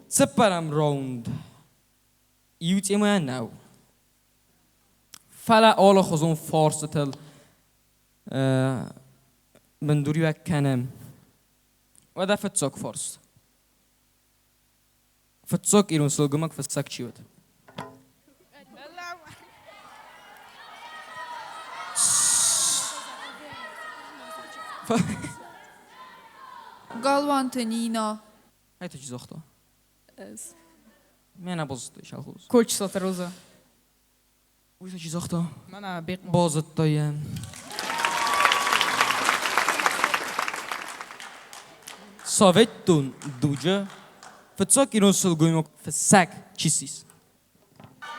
Цыппӕрӕм раунд иу темӕ нӕу. Фӕлӕ алыхуызон фарстытыл бындуриуӕг кӕнӕм. Уӕдӕ фыццаг фарст. Фыццаг ирон сылгоймаг фыссӕг чи уыд? Галуанты Нина. Это чи загъта? Ӕз. Мӕнӕ базыдтай, Шалхуз. Кочысаты Роза. Уый та чи загъта? Мӕнӕ Бекъмо. Базыдта йӕ. Советон дуджы фыццаг ирон сылгоймаг фыссӕг чи ссис?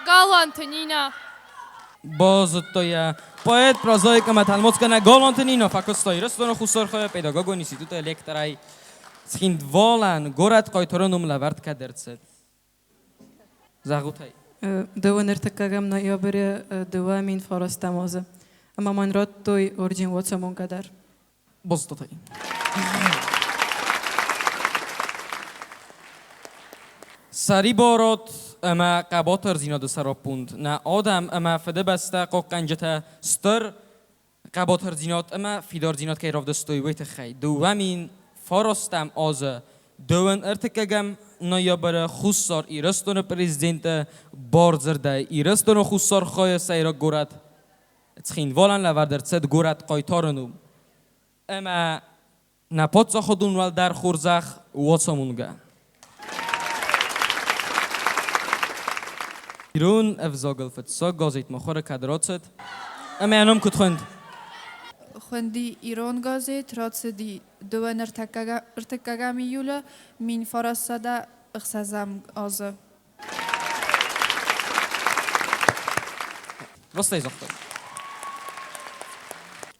Галуанты Нина. Базыдта йӕ. Поэт, прозаик ӕмӕ тӕлмацгӕнӕг Галуанты Нина фӕкуыста Ирыстоны Хуссар хайы педагогон институты лекторӕй. Цхинвалӕн горӕт хъайтары ном лӕвӕрд кӕд ӕрцыд? Зӕгъут ӕй. Дыууӕ ӕртыккӕгӕм ноябры 2009 азы. Ӕмӕ мӕн радтой орден Уацамонгӕ дӕр. Базыдтат ӕй. Сӕрибарад ӕмӕ хъӕбатырдзинады сӕраппонд нӕ адӕм ӕмӕ Фыдыбӕстӕ хъахъхъӕнджытӕ стыр хъӕбатырдзинад ӕмӕ фидардзинад кӕй равдыстой, уый тыххӕй 2009 азы дыууын ӕртыккӕгӕм ноябры Хуссар Ирыстоны президенты бардзырдӕй Ирыстоны Хуссар хайы сӕйраг горӕт Цхинвалӕн лӕвӕрд ӕрцыд горӕт Хъайтары ном. Ӕмӕ нӕ паддзахадон уӕлдӕр хорзӕх Уацамонгӕ. Ирон ӕвзагыл фыццаг газет мыхуыры кӕд рацыд ӕмӕ йӕ ном куыд хуынд? Хуынди Ирон газет, рацыди 2 ӕртыккӕгӕм июлы 1900. 16 азы. Растӕй загътай.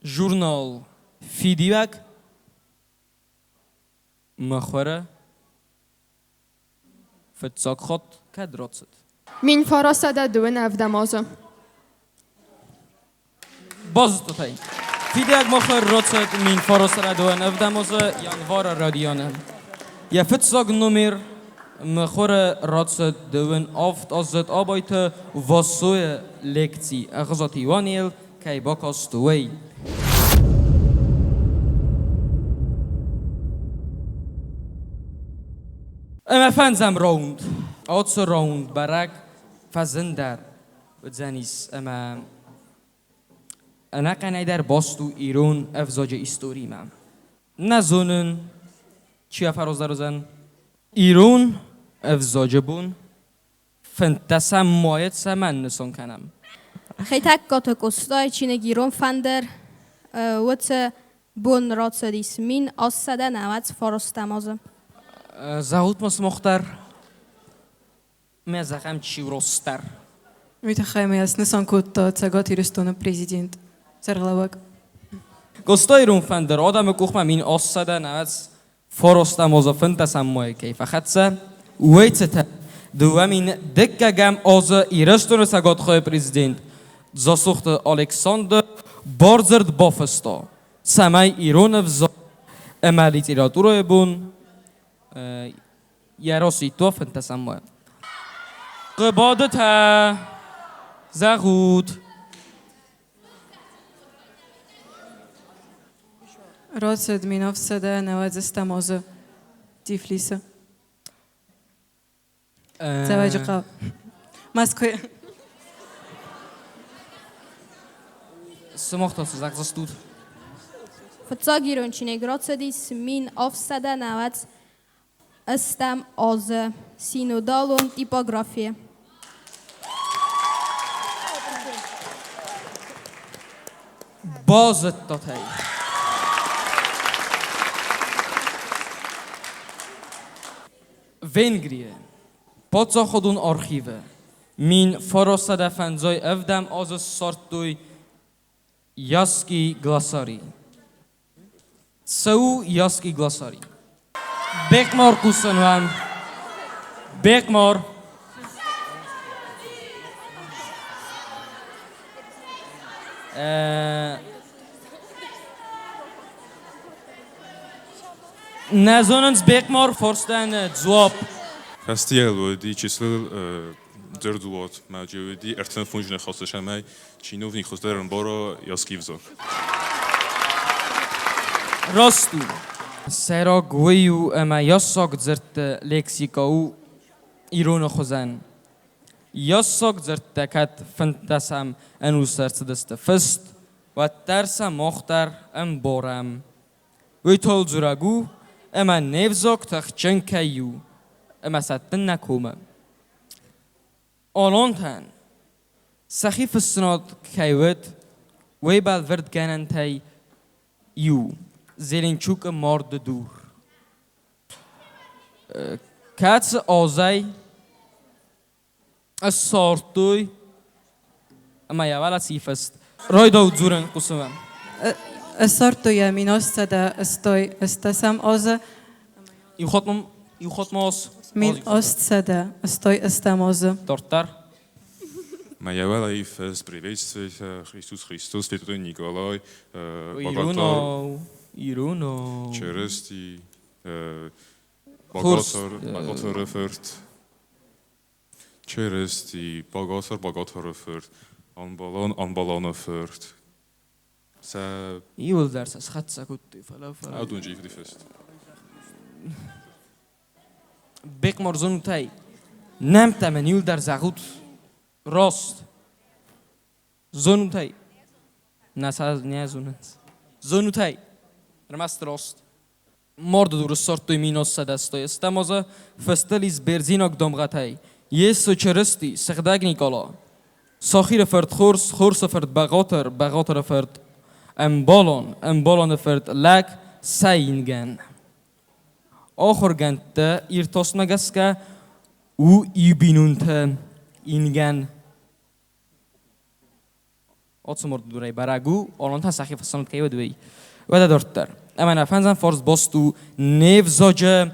Журнал Фидиуӕг мыхуыры фыццаг хатт кӕд рацыд? 1927 азы. Базыдтат ӕй. Фидиуӕг мыхуыр рацыд 1927 азы январы райдианы. Йӕ фыццаг номер мыхуыры рацыд дыууын авд аздзыд Абайты Вассойы лекци Ӕгъуызаты Иуанейыл кӕй бакаст, уый. Ӕмӕ фӕндзӕм раунд. Ацы раунд бӕрӕг фӕзындӕр уыдзӕнис ӕмӕ ӕнӕхъӕнӕй дӕр баст у ирон ӕвзаджы историмӕ. Нӕ зонын, чи афӕраздӕр уыдзӕн. Ирон ӕвзаджы бон 15 майы цӕмӕн нысан кӕнӕм? Хетӕгкаты Къостайы чиныг Ирон фӕндыр уыцы бон рацыдис 1899 азы. Зӕгъут ма сымах дӕр, мӕ зӕгъӕм чи ростдӕр. Уый тыххӕй мӕ снысан кодта Цӕгат Ирыстоны президент сӕргълӕууӕг. Къоста ирон фӕндыр адӕмы къухмӕ 1899 азы 15 майы кӕй фӕхӕццӕ, уый цытӕн 2002 азы Ирыстоны Цӕгатхойы президент Дзасохты Александр бардзырд бафыста, цӕмӕй ирон ӕвзаг ӕмӕ литературӕйы бон йӕ расидта 15 майы. Хъыбадытӕ, зӕгъут. Рацыд 1990 азы Тифлисы. Дзӕуӕджыхъӕу. Мӕскуыйы. Сымах та цы зӕгъдзыстут? Фыццаг ирон чиныг рацыдис 1898 азы синодалон типографийы. Базыдтат ӕй. Венгрийы паддзахадон архивы 1957 азы ссардтой Ясский глоссарий. Цы у Ясский глоссарий? Бекмар хъусын уӕм. Бекмар. Нӕ зонынц Бекмар фарстӕн дзуапп. Фӕстийӕ уыди чысыл дзырдуат, мӕ уыди 35 ныхасы сӕмӕй чиновник хуыздӕр ӕмбара яски взаг. Раст у. Сӕйраг уый у, ӕмӕ яссаг дзырдты лексикӕ у ироны хуызӕн. Яссаг дзырдтӕ кӕд 15-ӕм ӕнусы ӕрцыдысты фыст, уӕддӕр сӕ мах дӕр ӕмбарӕм. Уый толдзурӕг у, ӕмӕ не взаг тыхджын кӕй у, ӕмӕ сӕттын нӕ комы. Алантӕн сӕхи фыссынад кӕй уыд, уый бӕлвырдгӕнӕнтӕй иу Зеленчукы марды дур. Кӕцы азӕй ссардтой ӕмӕ йӕ уӕлӕ ци фыст. Райдау дзурын хъусынмӕ. Ссардтой йӕ 1880 азы. Иу хатт ма иу хатт ма ас. 1880 азы. Дарддӕр. Моя уӕлӕ приветствует Иисус Христос, Святой Николай, Ируно, Ируно. Чырысти, Богатор, Богатыры фырт. Чырысти, Богатыр, Богатыры фырт. Ӕмбалон, Ӕмбалоны фырт. Сӕ Иуылдӕр сӕ схӕццӕ кодтой, фӕлӕ фӕлӕ. Адон джифри фыст. Бекмар зонутӕй, нӕмттӕ мын иуылдӕр зӕгъут. Раст. Зонутӕй. Нӕ сӕ нӕ зонынц. Зонутӕй. Ӕрмӕст раст. Марды дуры ссардтой 1880 азы фыстыл ис бердзинаг дамгъӕтӕй Йесо Чырысти, Сыгъдӕг Никъала. Сахиры фырт Хорс, Хорсы фырт Бӕгъатыр, Бӕгъатыры фырт Ӕмбалон, Ӕмбалоны фырт Лӕг, сӕ ингӕн. Ахуыргӕндты иртасмӕ гӕсгӕ у иу бинонты ингӕн. Ацы мордурӕй бӕрӕг у, алантӕ сӕхи фӕсонт кӕй уыд, уый. Уӕдӕ дарддӕр. Ӕмӕ нӕ фӕндзӕм фарст баст у не взаджы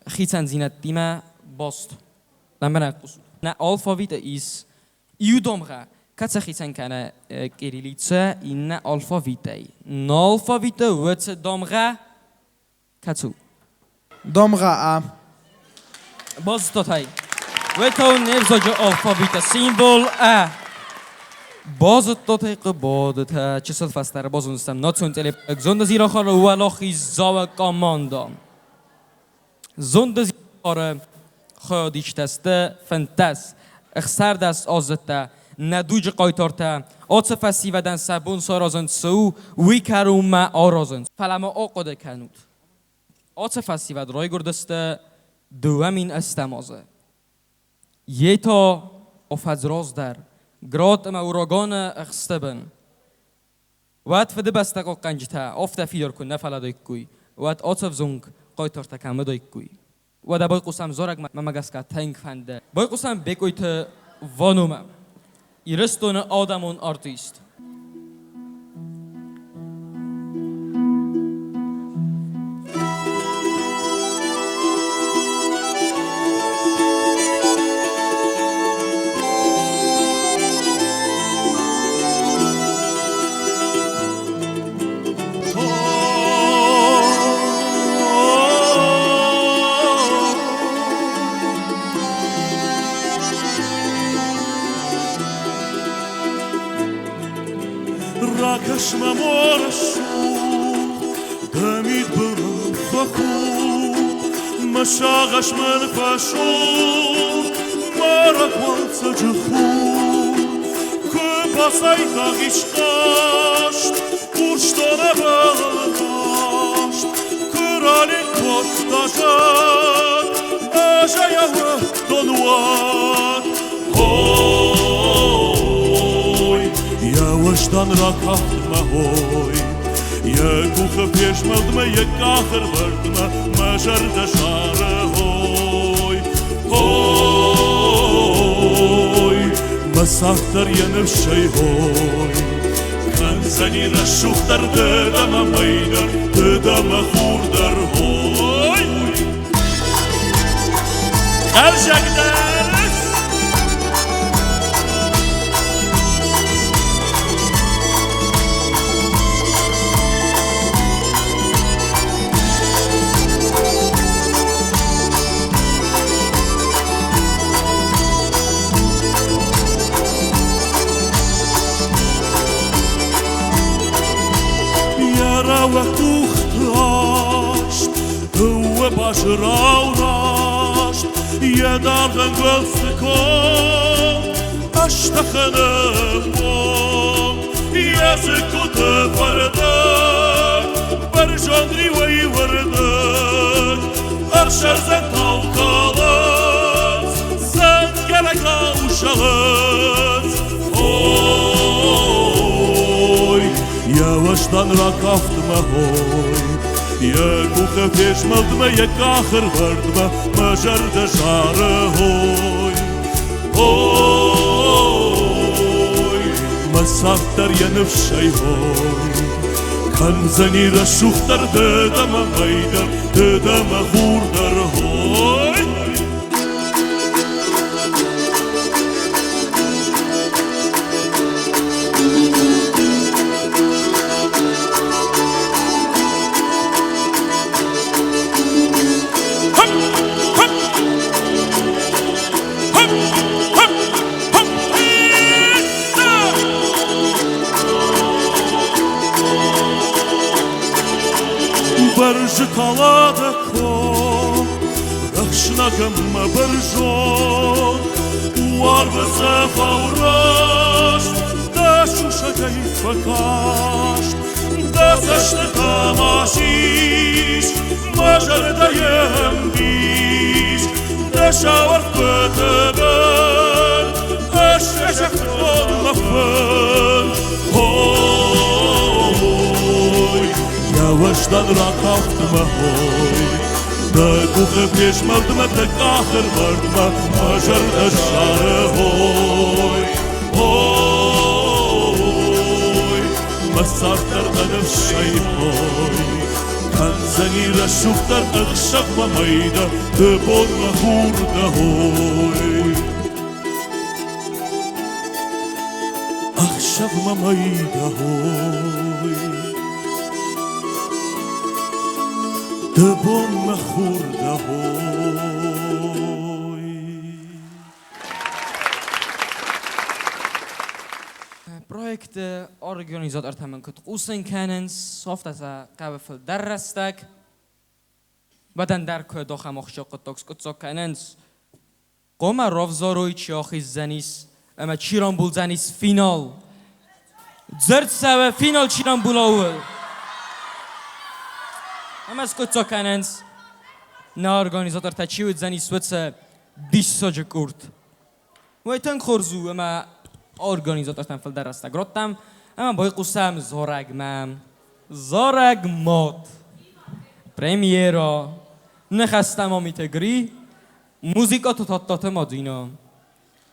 хицӕндзинӕдтимӕ баст. Лӕмбынӕг хъусут. Нӕ алфавиты ис иу домгъӕ, кӕцы хицӕн кӕны кириллицӕ иннӕ алфавитӕй. Нӕ алфавиты уыцы домгъӕ кӕцы у? Домгъӕ А. Базыдтат ӕй. Уый та у не взаджы алфавиты символ Ӕ. Базыдтат ӕй хъыбадытӕ. Чысыл фӕстӕдӕр базондзыстӕм национ телепроект Зондызирахары уӕлахиздзауы командӕ. Зондызирахары хайадисджытӕ сты 15, 16 аздзыдтӕ, нӕ дуджы хъайтартӕ. Ацы фӕсивӕдӕн сӕ бон саразын цы у, уый кӕронмӕ аразынц. Фӕлӕ ма ахъуыды кӕнут. Ацы фӕсивӕд райгуырдысты 2008 азы. Йе та афӕдз раздӕр Град ӕмӕ Ураганы ӕхсты бын. Уӕд Фыдыбӕстӕ хъахъхъӕнджытӕ афтӕ фидар куы нӕ фӕлӕдаиккой, уӕд ацы ӕвзонг хъайтартӕ кӕм уыдаиккой? Уӕдӕ байхъусӕм зарӕгмӕ, мӕ гӕсгӕ тынг фӕнды. Байхъусӕм Бекъойты Ваномӕ, Ирыстоны адӕмон артист. Ракӕс мӕм рӕсугъд, дӕ мидбылы фӕхуд, мӕ сагъӕс мын фӕсур, мӕ рагуалдзӕджы хур. Куы бацайдагъ ис хъазт, Урсдоны бӕласт, куы раленк кодта зӕд, ӕз ӕй ауыдтон уӕд. Ой, йӕ уӕздан ракафт мӕ хой, йӕ къухы фезмӕлдмӕ, йӕ къахы рвӕрдмӕ мӕ зӕрдӕ зары хой. Ой, мӕ цард дӕр йӕ ныфсӕй хой. Кӕндзӕни рӕсугъддӕр ды дӕ мӕ мӕй дӕр, ды дӕ мӕ хур дӕр, хой. Хӕрзагдӕр! Йӕ рӕуӕг къухты аст, дыууӕ базырау раст, йӕ даргъ ӕнгуылдзты ком, ӕстӕхыны онг, йӕ дзыккуты фӕрдыг, бӕрзонд риуӕй уырдыг, ӕхсӕрдзӕнтау калынц, дзӕнгӕрӕгау зӕгъынц. Ой, йӕ уӕздан ракафт мӕ хой, йӕ къухы фезмӕлдмӕ, йӕ къахы рвӕрдмӕ мӕ зӕрдӕ зары хой. Ой, мӕ цард дӕр йӕ ныфсӕй хой. Кӕндзӕни рӕсугъддӕр ды дӕ мӕ мӕй дӕр, ды дӕ мӕ хур дӕр, хой. Бӕрзы талады ком, рӕхснӕгмӕ бӕрзонд, уарвы цӕфау раст, дӕ сусӕгӕй фӕкаст, дӕ цӕстытӕ ма сис, мӕ зӕрдӕйы ӕмбис, дӕ сау ӕрфгуыты бын, ӕз фесӕфтон мӕ фын. Ой, йӕ уӕздан ракафт мӕ хой, Дӕ къухы фезмӕлдмӕ, дӕ къахы рвӕрдмӕ мӕ зӕрдӕ ссары хой. Ой, мӕ цард дӕр дӕ ныфсӕй хой. Кӕндзӕни рӕсугъддӕр ӕхсӕвмӕ мӕйдӕ, ды бонмӕ хур дӕ хой. Ӕхсӕвмӕ мӕйдӕ хой. Ды бонмӕ хур дӕ хой. Проекты организатортӕ мын куыд хъусын кӕнынц, афтӕ сӕ хъӕуы фылдӕр рӕстӕг. Уӕд ӕндӕр куыд ахӕм ахсджиаг хъуыддаг скъуыддзаг кӕнынц. Хъуамӕ равзарой, чи ахиздзӕнис ӕмӕ чи рамбулдзӕнис финал. Дзырд цӕуы финал чи рамбула, ууыл. Ӕмӕ скъуыддзаг кӕнынц, нӕ организатортӕ чи уыдзӕнис, уыцы диссаджы къорд. Уый тынг хорз у ӕмӕ организатортӕн фылдӕр рӕстӕг радтам ӕмӕ байхъусӕм зарӕгмӕ. Зарӕг мад. Премьера. Ныхӕстӕ Мамиты Гри. Музыкӕ Тадтаты Мадина.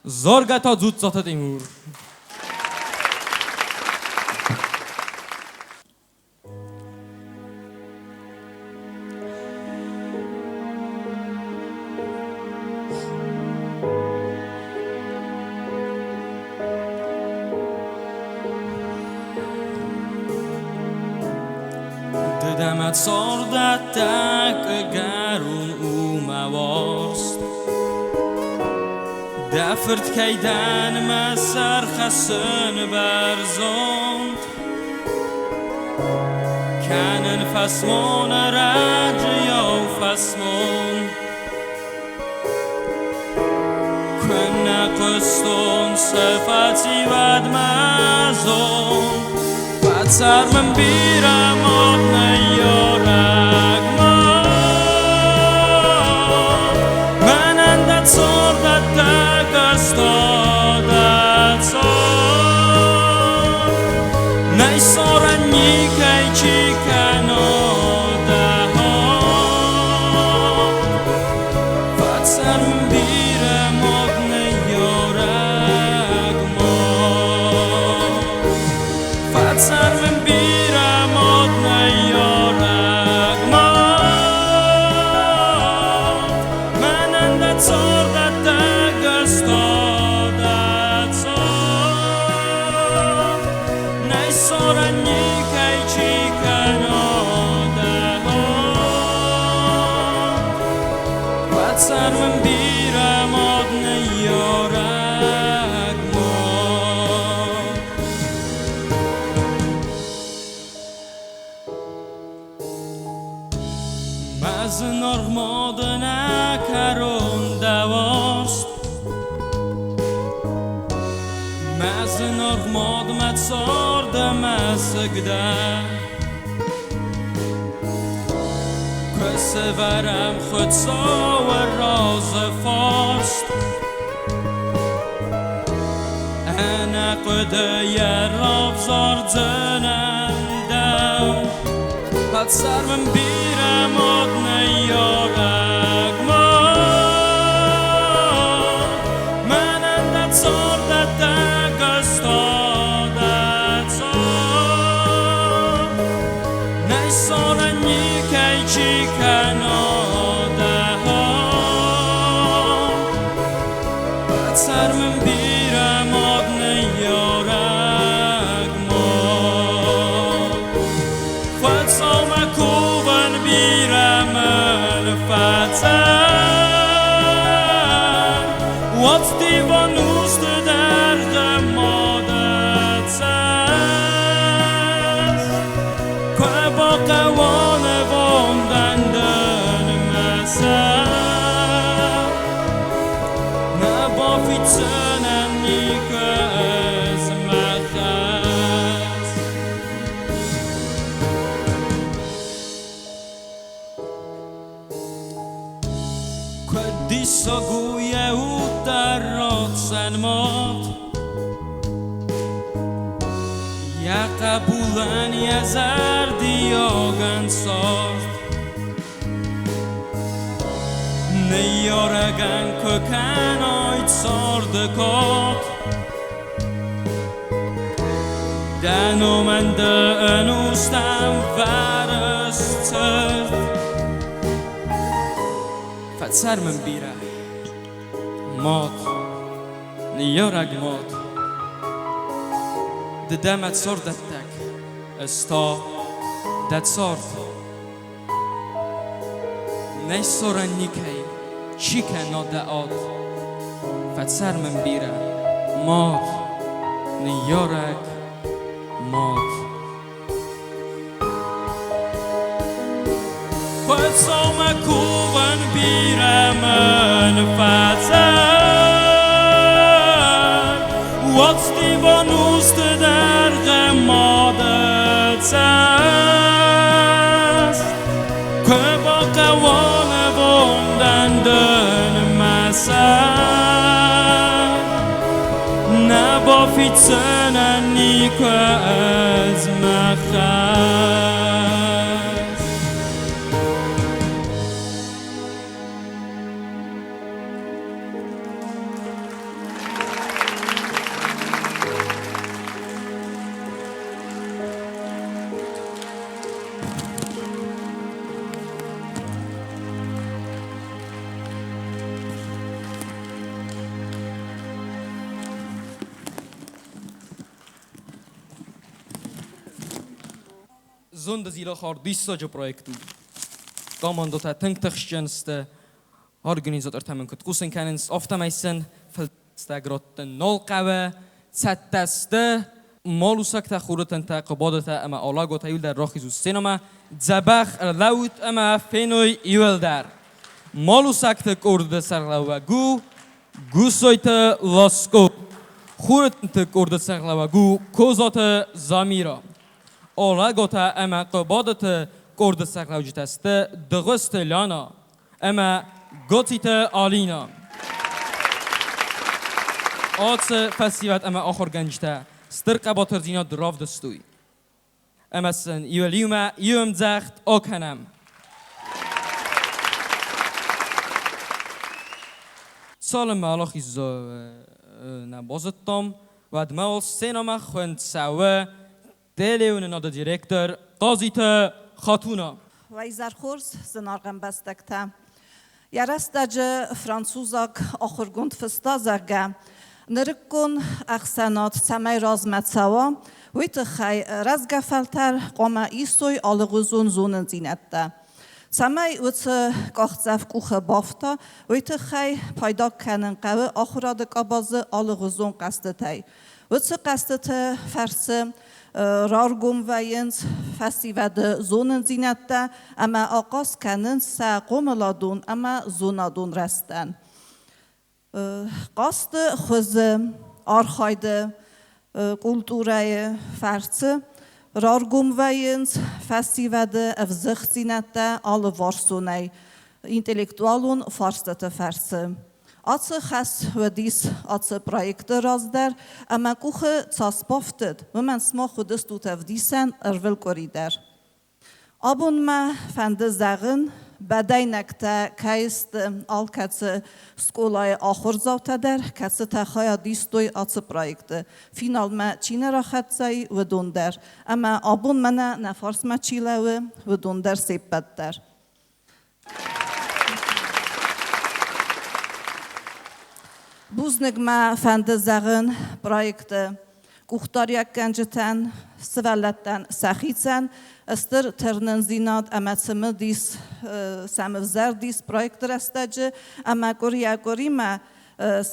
Заргӕ та Дзуццаты Тимур. Ды дӕ мӕ цардӕттӕг ӕгӕрон у мӕ уарзт. Дӕ фырт кӕй дӕн, мӕ сӕр хӕссын бӕрзонд. Кӕнын фӕсмон ӕрӕджиау фӕсмон. Куыннӕ хъуыстон сӕ фӕсивӕд мӕ зонд. Фӕцӕр мын бирӕ мад ныййарӕг мад. Мӕнӕн дӕ цардӕттӕг ӕстад ӕцӕг. Нӕй сорӕн никӕй чи кӕна дӕ хатт. Фӕцӕр мын бирӕ мад ныййарӕг мад. Фӕцӕр мын бирӕ мад ныййарӕг мад. Мӕнӕн дӕ цардӕттӕг ӕстад ӕцӕг. Нӕй сорӕн никӕй чи кӕна дӕ хатт. Фӕцӕр мын бирӕ мад ныййарӕг мад. Мӕ зынаргъ мады нӕ кӕрон дӕ уарзт. Мӕ зынаргъ мад, мӕ царды мӕсыг дӕ. Куы сӕвӕрӕм Хуыцауы разы фарст, Ӕнӕхъуыдыйӕ равзардзынӕн дӕу. Фӕцӕр мын бирӕ мад ныййарӕг мад. Мӕнӕн дӕ цардӕттӕг ӕстад ӕцӕг. Нӕй сорӕн никӕй чи кӕна дӕ хатт. Фӕцӕр мын бирӕ мад ныййарӕг мад. Хуыцаумӕ кувын бирӕ мын фӕцӕр. Уӕд диван усты дӕргъы мады цӕст. Куы бахъӕуа нывондӕн дын мӕ сӕр. Нӕ бафиддзынӕн никуы ӕз мӕ хӕс. Куыд диссаг у йӕ уд дӕр ратдзӕн мад. Йӕ хъӕбулӕн йӕ зӕрдиагӕн цард. Ныййарӕгӕн куы кӕнай царды кад, Дӕ номӕн ды ӕнустӕм вӕрыс цырт. Фӕцӕр мын бирӕ, мад, ныййарӕг мад, Ды дӕ мӕ царддӕттӕг, ӕз та дӕ цард. Нӕй ссарӕн никӕй, чи кӕна дӕ ад. Фӕцӕр мын бирӕ, мад, ныййарӕг мад. Хуыцаумӕ кувӕн бирӕ мын фӕцӕр, Уӕд Стиван усты дӕргъы мады цӕст. Куы бахъӕуа нывондӕн дын мӕ сӕр, Нӕ бафиддзынӕн никуы ӕз мӕ хӕс. Зонды Зилахар диссаджы проект у. Командотӕ тынг тыхстджын сты, организатортӕ мын куыд хъусын кӕнынц, афтӕмӕй сын фылдӕр нал хъӕуы, цӕттӕ сты. Малусӕгтӕ, хурытынтӕ, хъуыбадытӕ ӕмӕ алаготӕ иуылдӕр рахизут сценӕмӕ, дзӕбӕх ӕрлӕуут ӕмӕ феной иуылдӕр. Малусӕгты къорды сӕргълӕууӕг у Гусойты Ласко. Хурытынты къорды сӕргълӕууӕг у Козаты Замира. Алаготӕ ӕмӕ Хъуыбадыты къорды сӕргълӕуджытӕ сты Дыгъуызты Лянӕ ӕмӕ Гоциты Алинӕ. Ацы фӕсивӕд ӕмӕ ахуыргӕнджытӕ стыр хъӕбатырдзинад равдыстой. Ӕмӕ сын иуыл-иумӕ иуӕмдзӕгъд акӕнӕм. Цалынмӕ Алахиз нӕ базыдтам, уӕдмӕ уал сценӕмӕ хуынд цӕуы телеуынынады директор Хъазиты Хатуна. Уӕ хорз, зынаргъ ӕмбӕстӕгтӕ! Йӕ рӕстӕджы французаг ахуыргонд фыста, зӕгъгӕ, нырыккон ӕхсӕнад цӕмӕй размӕ цӕуа, уый тыххӕй рӕзгӕ фӕлтӕр хъуамӕ исой алыгъуызон зонындзинӕдтӕ. Цӕмӕй уыцы къахдзӕф къухы бафта, уый тыххӕй пайда кӕнын хъӕуы ахуырады къабазы алыгъуызон хъӕзтытӕй. Уыцы хъӕзтыты фӕрцы раргом вӕййынц фӕсивӕды зонындзинӕдтӕ ӕмӕ ахъаз кӕнынц сӕ хъомыладон ӕмӕ зонадон рӕзтӕн. Хъазты хуызы архайды культурӕйы фӕрцы раргом вӕййынц фӕсивӕды ӕвзыгъддзинӕдтӕ алыварсонӕй интеллектуалон фарстаты фӕрцы. Ацы хӕс уыдис ацы проекты раздӕр ӕмӕ къухы цас бафтыд, уымӕн сымах уыдыстут ӕвдисӕн ӕрвылкъуыри дӕр. Абон мӕ фӕнды зӕгъын, бӕдӕйнӕгтӕ кӕй сты алкӕцы скъолайы ахуырдзаутӕ дӕр, кӕцытӕ хайад истой ацы проекты. Финалмӕ чи нӕ рахӕццӕ и, уыдон дӕр. Ӕмӕ абон мӕнӕ нӕ фарсмӕ чи лӕууы, уыдон дӕр се ппӕт дӕр. Бузныг мӕ фӕнды зӕгъын проекты къухдариуӕггӕнджытӕн, сывӕллӕттӕн сӕхицӕн стыр тырнындзинад ӕмӕ цымыдис сӕм ӕвзӕрдис проекты рӕстӕджы ӕмӕ къуырийӕ-къуыримӕ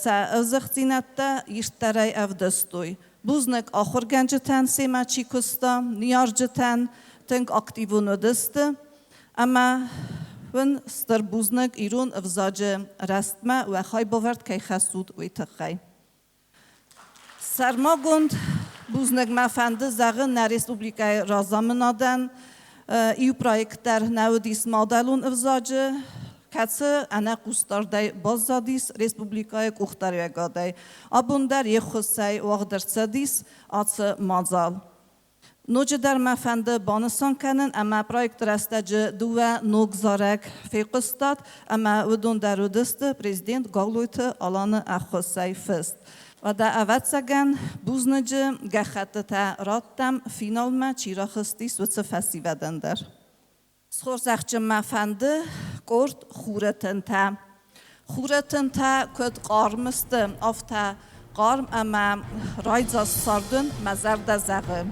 сӕ ӕвзыгъддзинӕдтӕ ирддӕрӕй ӕвдыстой. Бузныг ахуыргӕнджытӕн семӕ чи куыста, ныййарджытӕн тынг активон уыдысты. Ӕмӕ уын стыр бузныг ирон ӕвзаджы рӕзтмӕ уӕ хайбавӕрд кӕй хӕссут, уый тыххӕй. Сӕрмагонд бузныг мӕ фӕнды зӕгъын нӕ республикӕйы разамынадӕн. Иу проект дӕр нӕ уыдис мадӕлон ӕвзаджы, кӕцы ӕнӕхъусдардӕй баззадис республикӕйы къухдариуӕгадӕй. Абон дӕр йе ххуысӕй уагъд ӕрцыдис ацы мадзал. Ноджыдӕр мӕ фӕнды банысан кӕнын, ӕмӕ проекты рӕстӕджы дыууӕ ног зарӕг фехъуыстат, ӕмӕ уыдон дӕр уыдысты президент Гаглойты Аланы ӕххуысӕй фыст. Уӕдӕ, ӕвӕццӕгӕн, бузныджы гӕххӕттытӕ радтам, финалмӕ чи рахызтис, уыцы фӕсивӕдӕн дӕр. Схорзӕхджын мӕ фӕнды къорд хуры тынтӕ. Хуры тынтӕ куыд хъарм сты, афтӕ хъарм ӕмӕ райдзаст цард уын мӕ зӕрдӕ зӕгъы.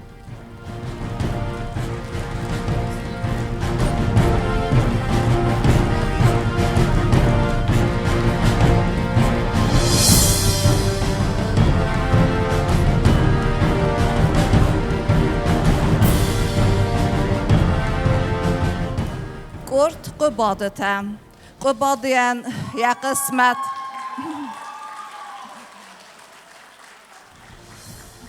Къорд Хъуыбадытӕ. Хъуыбадыйӕн йӕ хъысмӕт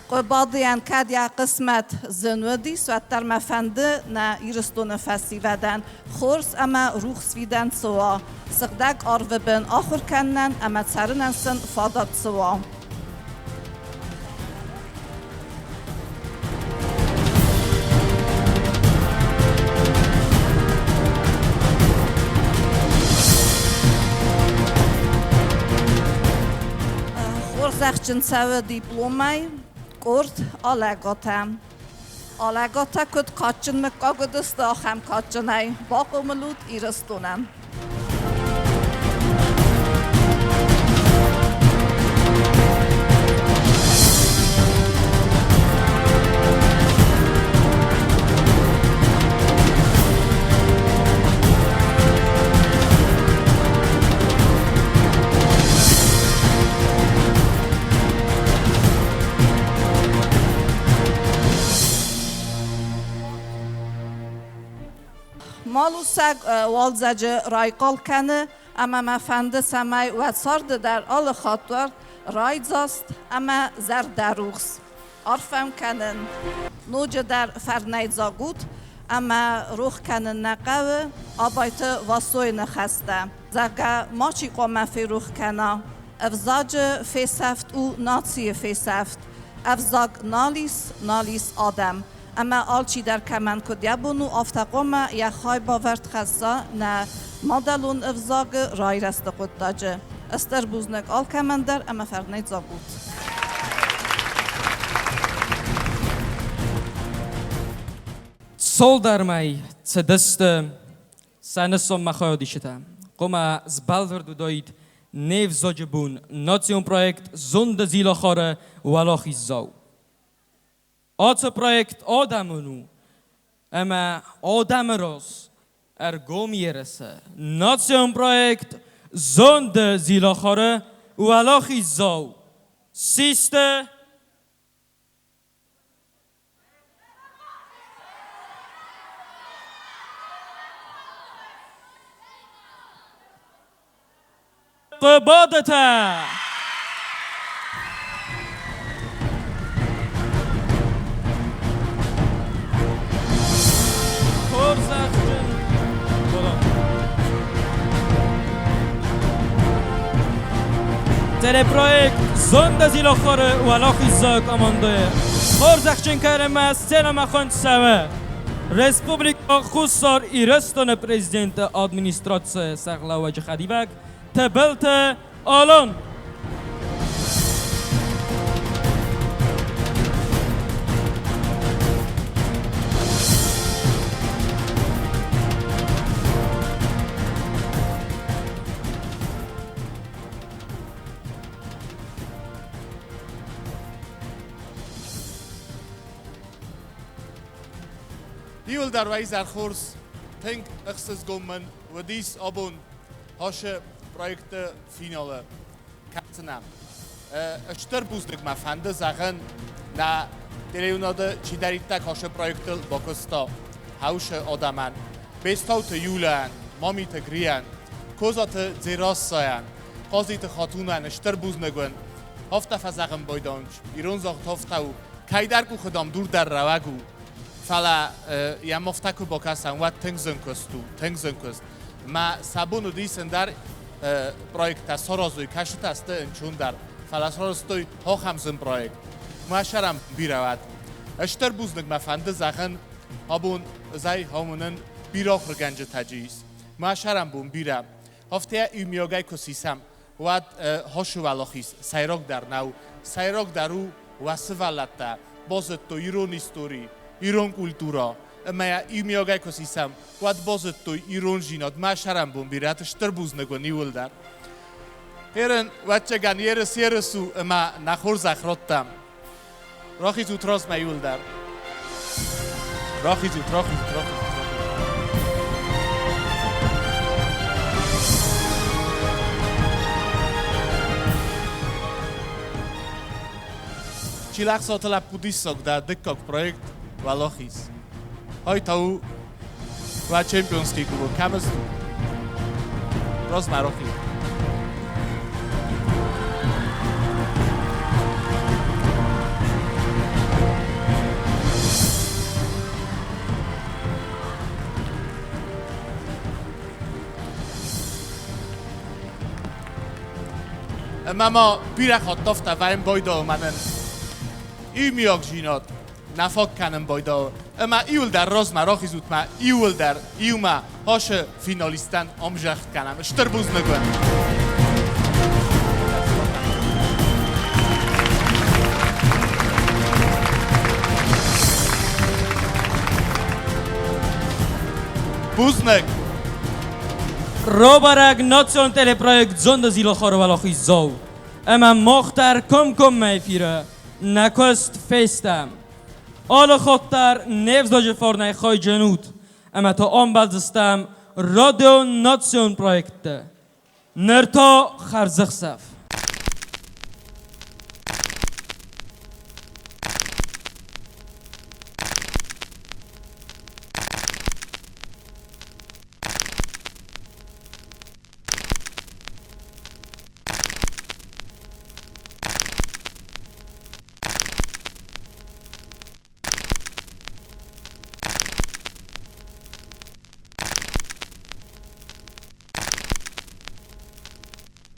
Хъуыбадыйӕн кӕд йӕ хъысмӕт зын уыдис, уӕддӕр мӕ фӕнды нӕ Ирыстоны фӕсивӕдӕн хорз ӕмӕ рухс фидӕн цы уа, сыгъдӕг арвы бын ахуыр кӕнынӕн ӕмӕ цӕрынӕн сын фадат цы уа. Хорзӕхджын цӕуы дипломӕй къорд Алӕгатӕ. Алӕгатӕ куыд кадджын мыггаг уыдысты, ахӕм кадджынӕй бахъомыл ут Ирыстонӕн. Малусӕг уалдзӕджы райхъал кӕны, ӕмӕ мӕ фӕнды, цӕмӕй уӕ царды дӕр алы хатт уат райдзаст ӕмӕ зӕрдӕрухс. Арфӕ кӕнын. Ноджыдӕр фӕрнӕйдзаг ут, ӕмӕ рох кӕнын нӕ хъӕуы Абайты Васойы ныхӕстӕ, зӕгъгӕ, мачи хъуамӕ ферох кӕна, ӕвзаджы фесӕфт у нацийы фесӕфт, ӕвзаг нал ис, нал ис адӕм. Ӕмӕ алчидӕр кӕмӕн куыд йӕ бон у, афтӕ хъуамӕ йӕ хайбавӕрд хӕсса нӕ мадӕлон ӕвзагы райрӕзты хъуыддаджы. Стыр бузныг алкӕмӕн дӕр ӕмӕ фӕрнӕйдзаг ут! Цалдӕрмӕй цыдысты сӕ нысанмӕ хайадисджытӕ. Хъуамӕ сбӕлвырд уыдаид не взаджы бон национ проект Зонды зилахары уӕлахиздзау. Ацы проект адӕмон у, ӕмӕ адӕмы раз ӕргом ерысы национ проект Зонды зилахары уӕлахиздзау систы Хъуыбадытӕ! Хорзӕхджын Телепроект Зонда Зилахары уӕлахиздзау командӕйы хорзӕхджын кӕнынмӕ сценӕмӕ хуынд цӕуы Республикӕ Хуссар Ирыстоны Президенты администрацийы сӕргълӕууӕджы хӕдивӕг Тыбылты Алан. Иуылдӕр уӕ изӕр хорз, тынг ӕхсызгон мын уыдис абон ацы проекты финалы кӕцынӕ. Стыр бузныг мӕ фӕнды зӕгъын, нӕ телеуынады чидӕриддӕр ацы проектыл бакуыста хӕусы адӕмӕн, Бестауты Юлийӕн, Мамиты Грийӕн, Козаты Дзерассӕйӕн, Хъазиты Хатунӕн стыр бузныг уын. Афтӕ фӕзӕгъын байдӕнч, ирон загъд афтӕ у, кӕйдӕр къухы дам дур дӕр рӕуӕг у. Фӕлӕ йӕм афтӕ куы бакӕсӕм, уӕд тынг зын куыст у, тынг зын куыст. Мӕ сӕ бон уыдис ӕндӕр проекттӕ саразой, кӕсытӕ сты ӕнцондӕр, фӕлӕ сарӕзтой ахӕм зын проект. Мӕ сӕрӕн бирӕ уӕд. Стыр бузныг мӕ фӕнды зӕгъын, абон ӕзӕй амонын бирӕ ахуыргӕнджытӕ ис. Мӕ сӕрӕнбон бирӕ. Афтӕ иумиагӕй куы сисӕм, уӕд хосы уӕлахиз сӕйрагдӕр нӕу. Сӕйрагдӕр у, уӕ сывӕллӕттӕ базыдтой ирон истори, ирон культурӕ. Ӕмӕ йӕ иумиагӕй куы сисӕм, уӕд базыдтой ирондзинад. Мӕ сӕрӕнбон бирӕты стыр бузныг уын иууылдӕр. Ерын, ӕвӕццӕгӕн, ерыс ерыс у, ӕмӕ нӕ хорзӕх радтам. Рахизут размӕ иууылдӕр. Рахизут, рахизут, рахизут. Чилӕхсаты лӕппу диссаг дӕ дыккаг проект Уӕлахиз. Ай та у уӕ чемпионский кубок. Кӕм стут? Размӕ рахизут. Ӕмӕ ма бирӕ хатт афтӕ вӕййын байдайы мӕнӕн. Иумиагдзинад нӕ фаг кӕнын байдайы. Ӕмӕ иуылдӕр размӕ рахизут мӕ иуылдӕр иумӕ ашы финалисттӕн ӕмзӕхт кӕнӕм. Стыр бузныг уын! Бузныг! Рабӕрӕг национ телепроект Зонды Зилахары уӕлахиздзау ӕмӕ мах дӕр комкоммӕ эфиры нӕ куыст фестӕм. Алы хатт дӕр не взаджы фарнӕй хайджын ут ӕмӕ та ӕмбӕлдзыстӕм радио национ проектты. Ныр та хӕрзӕхсӕв.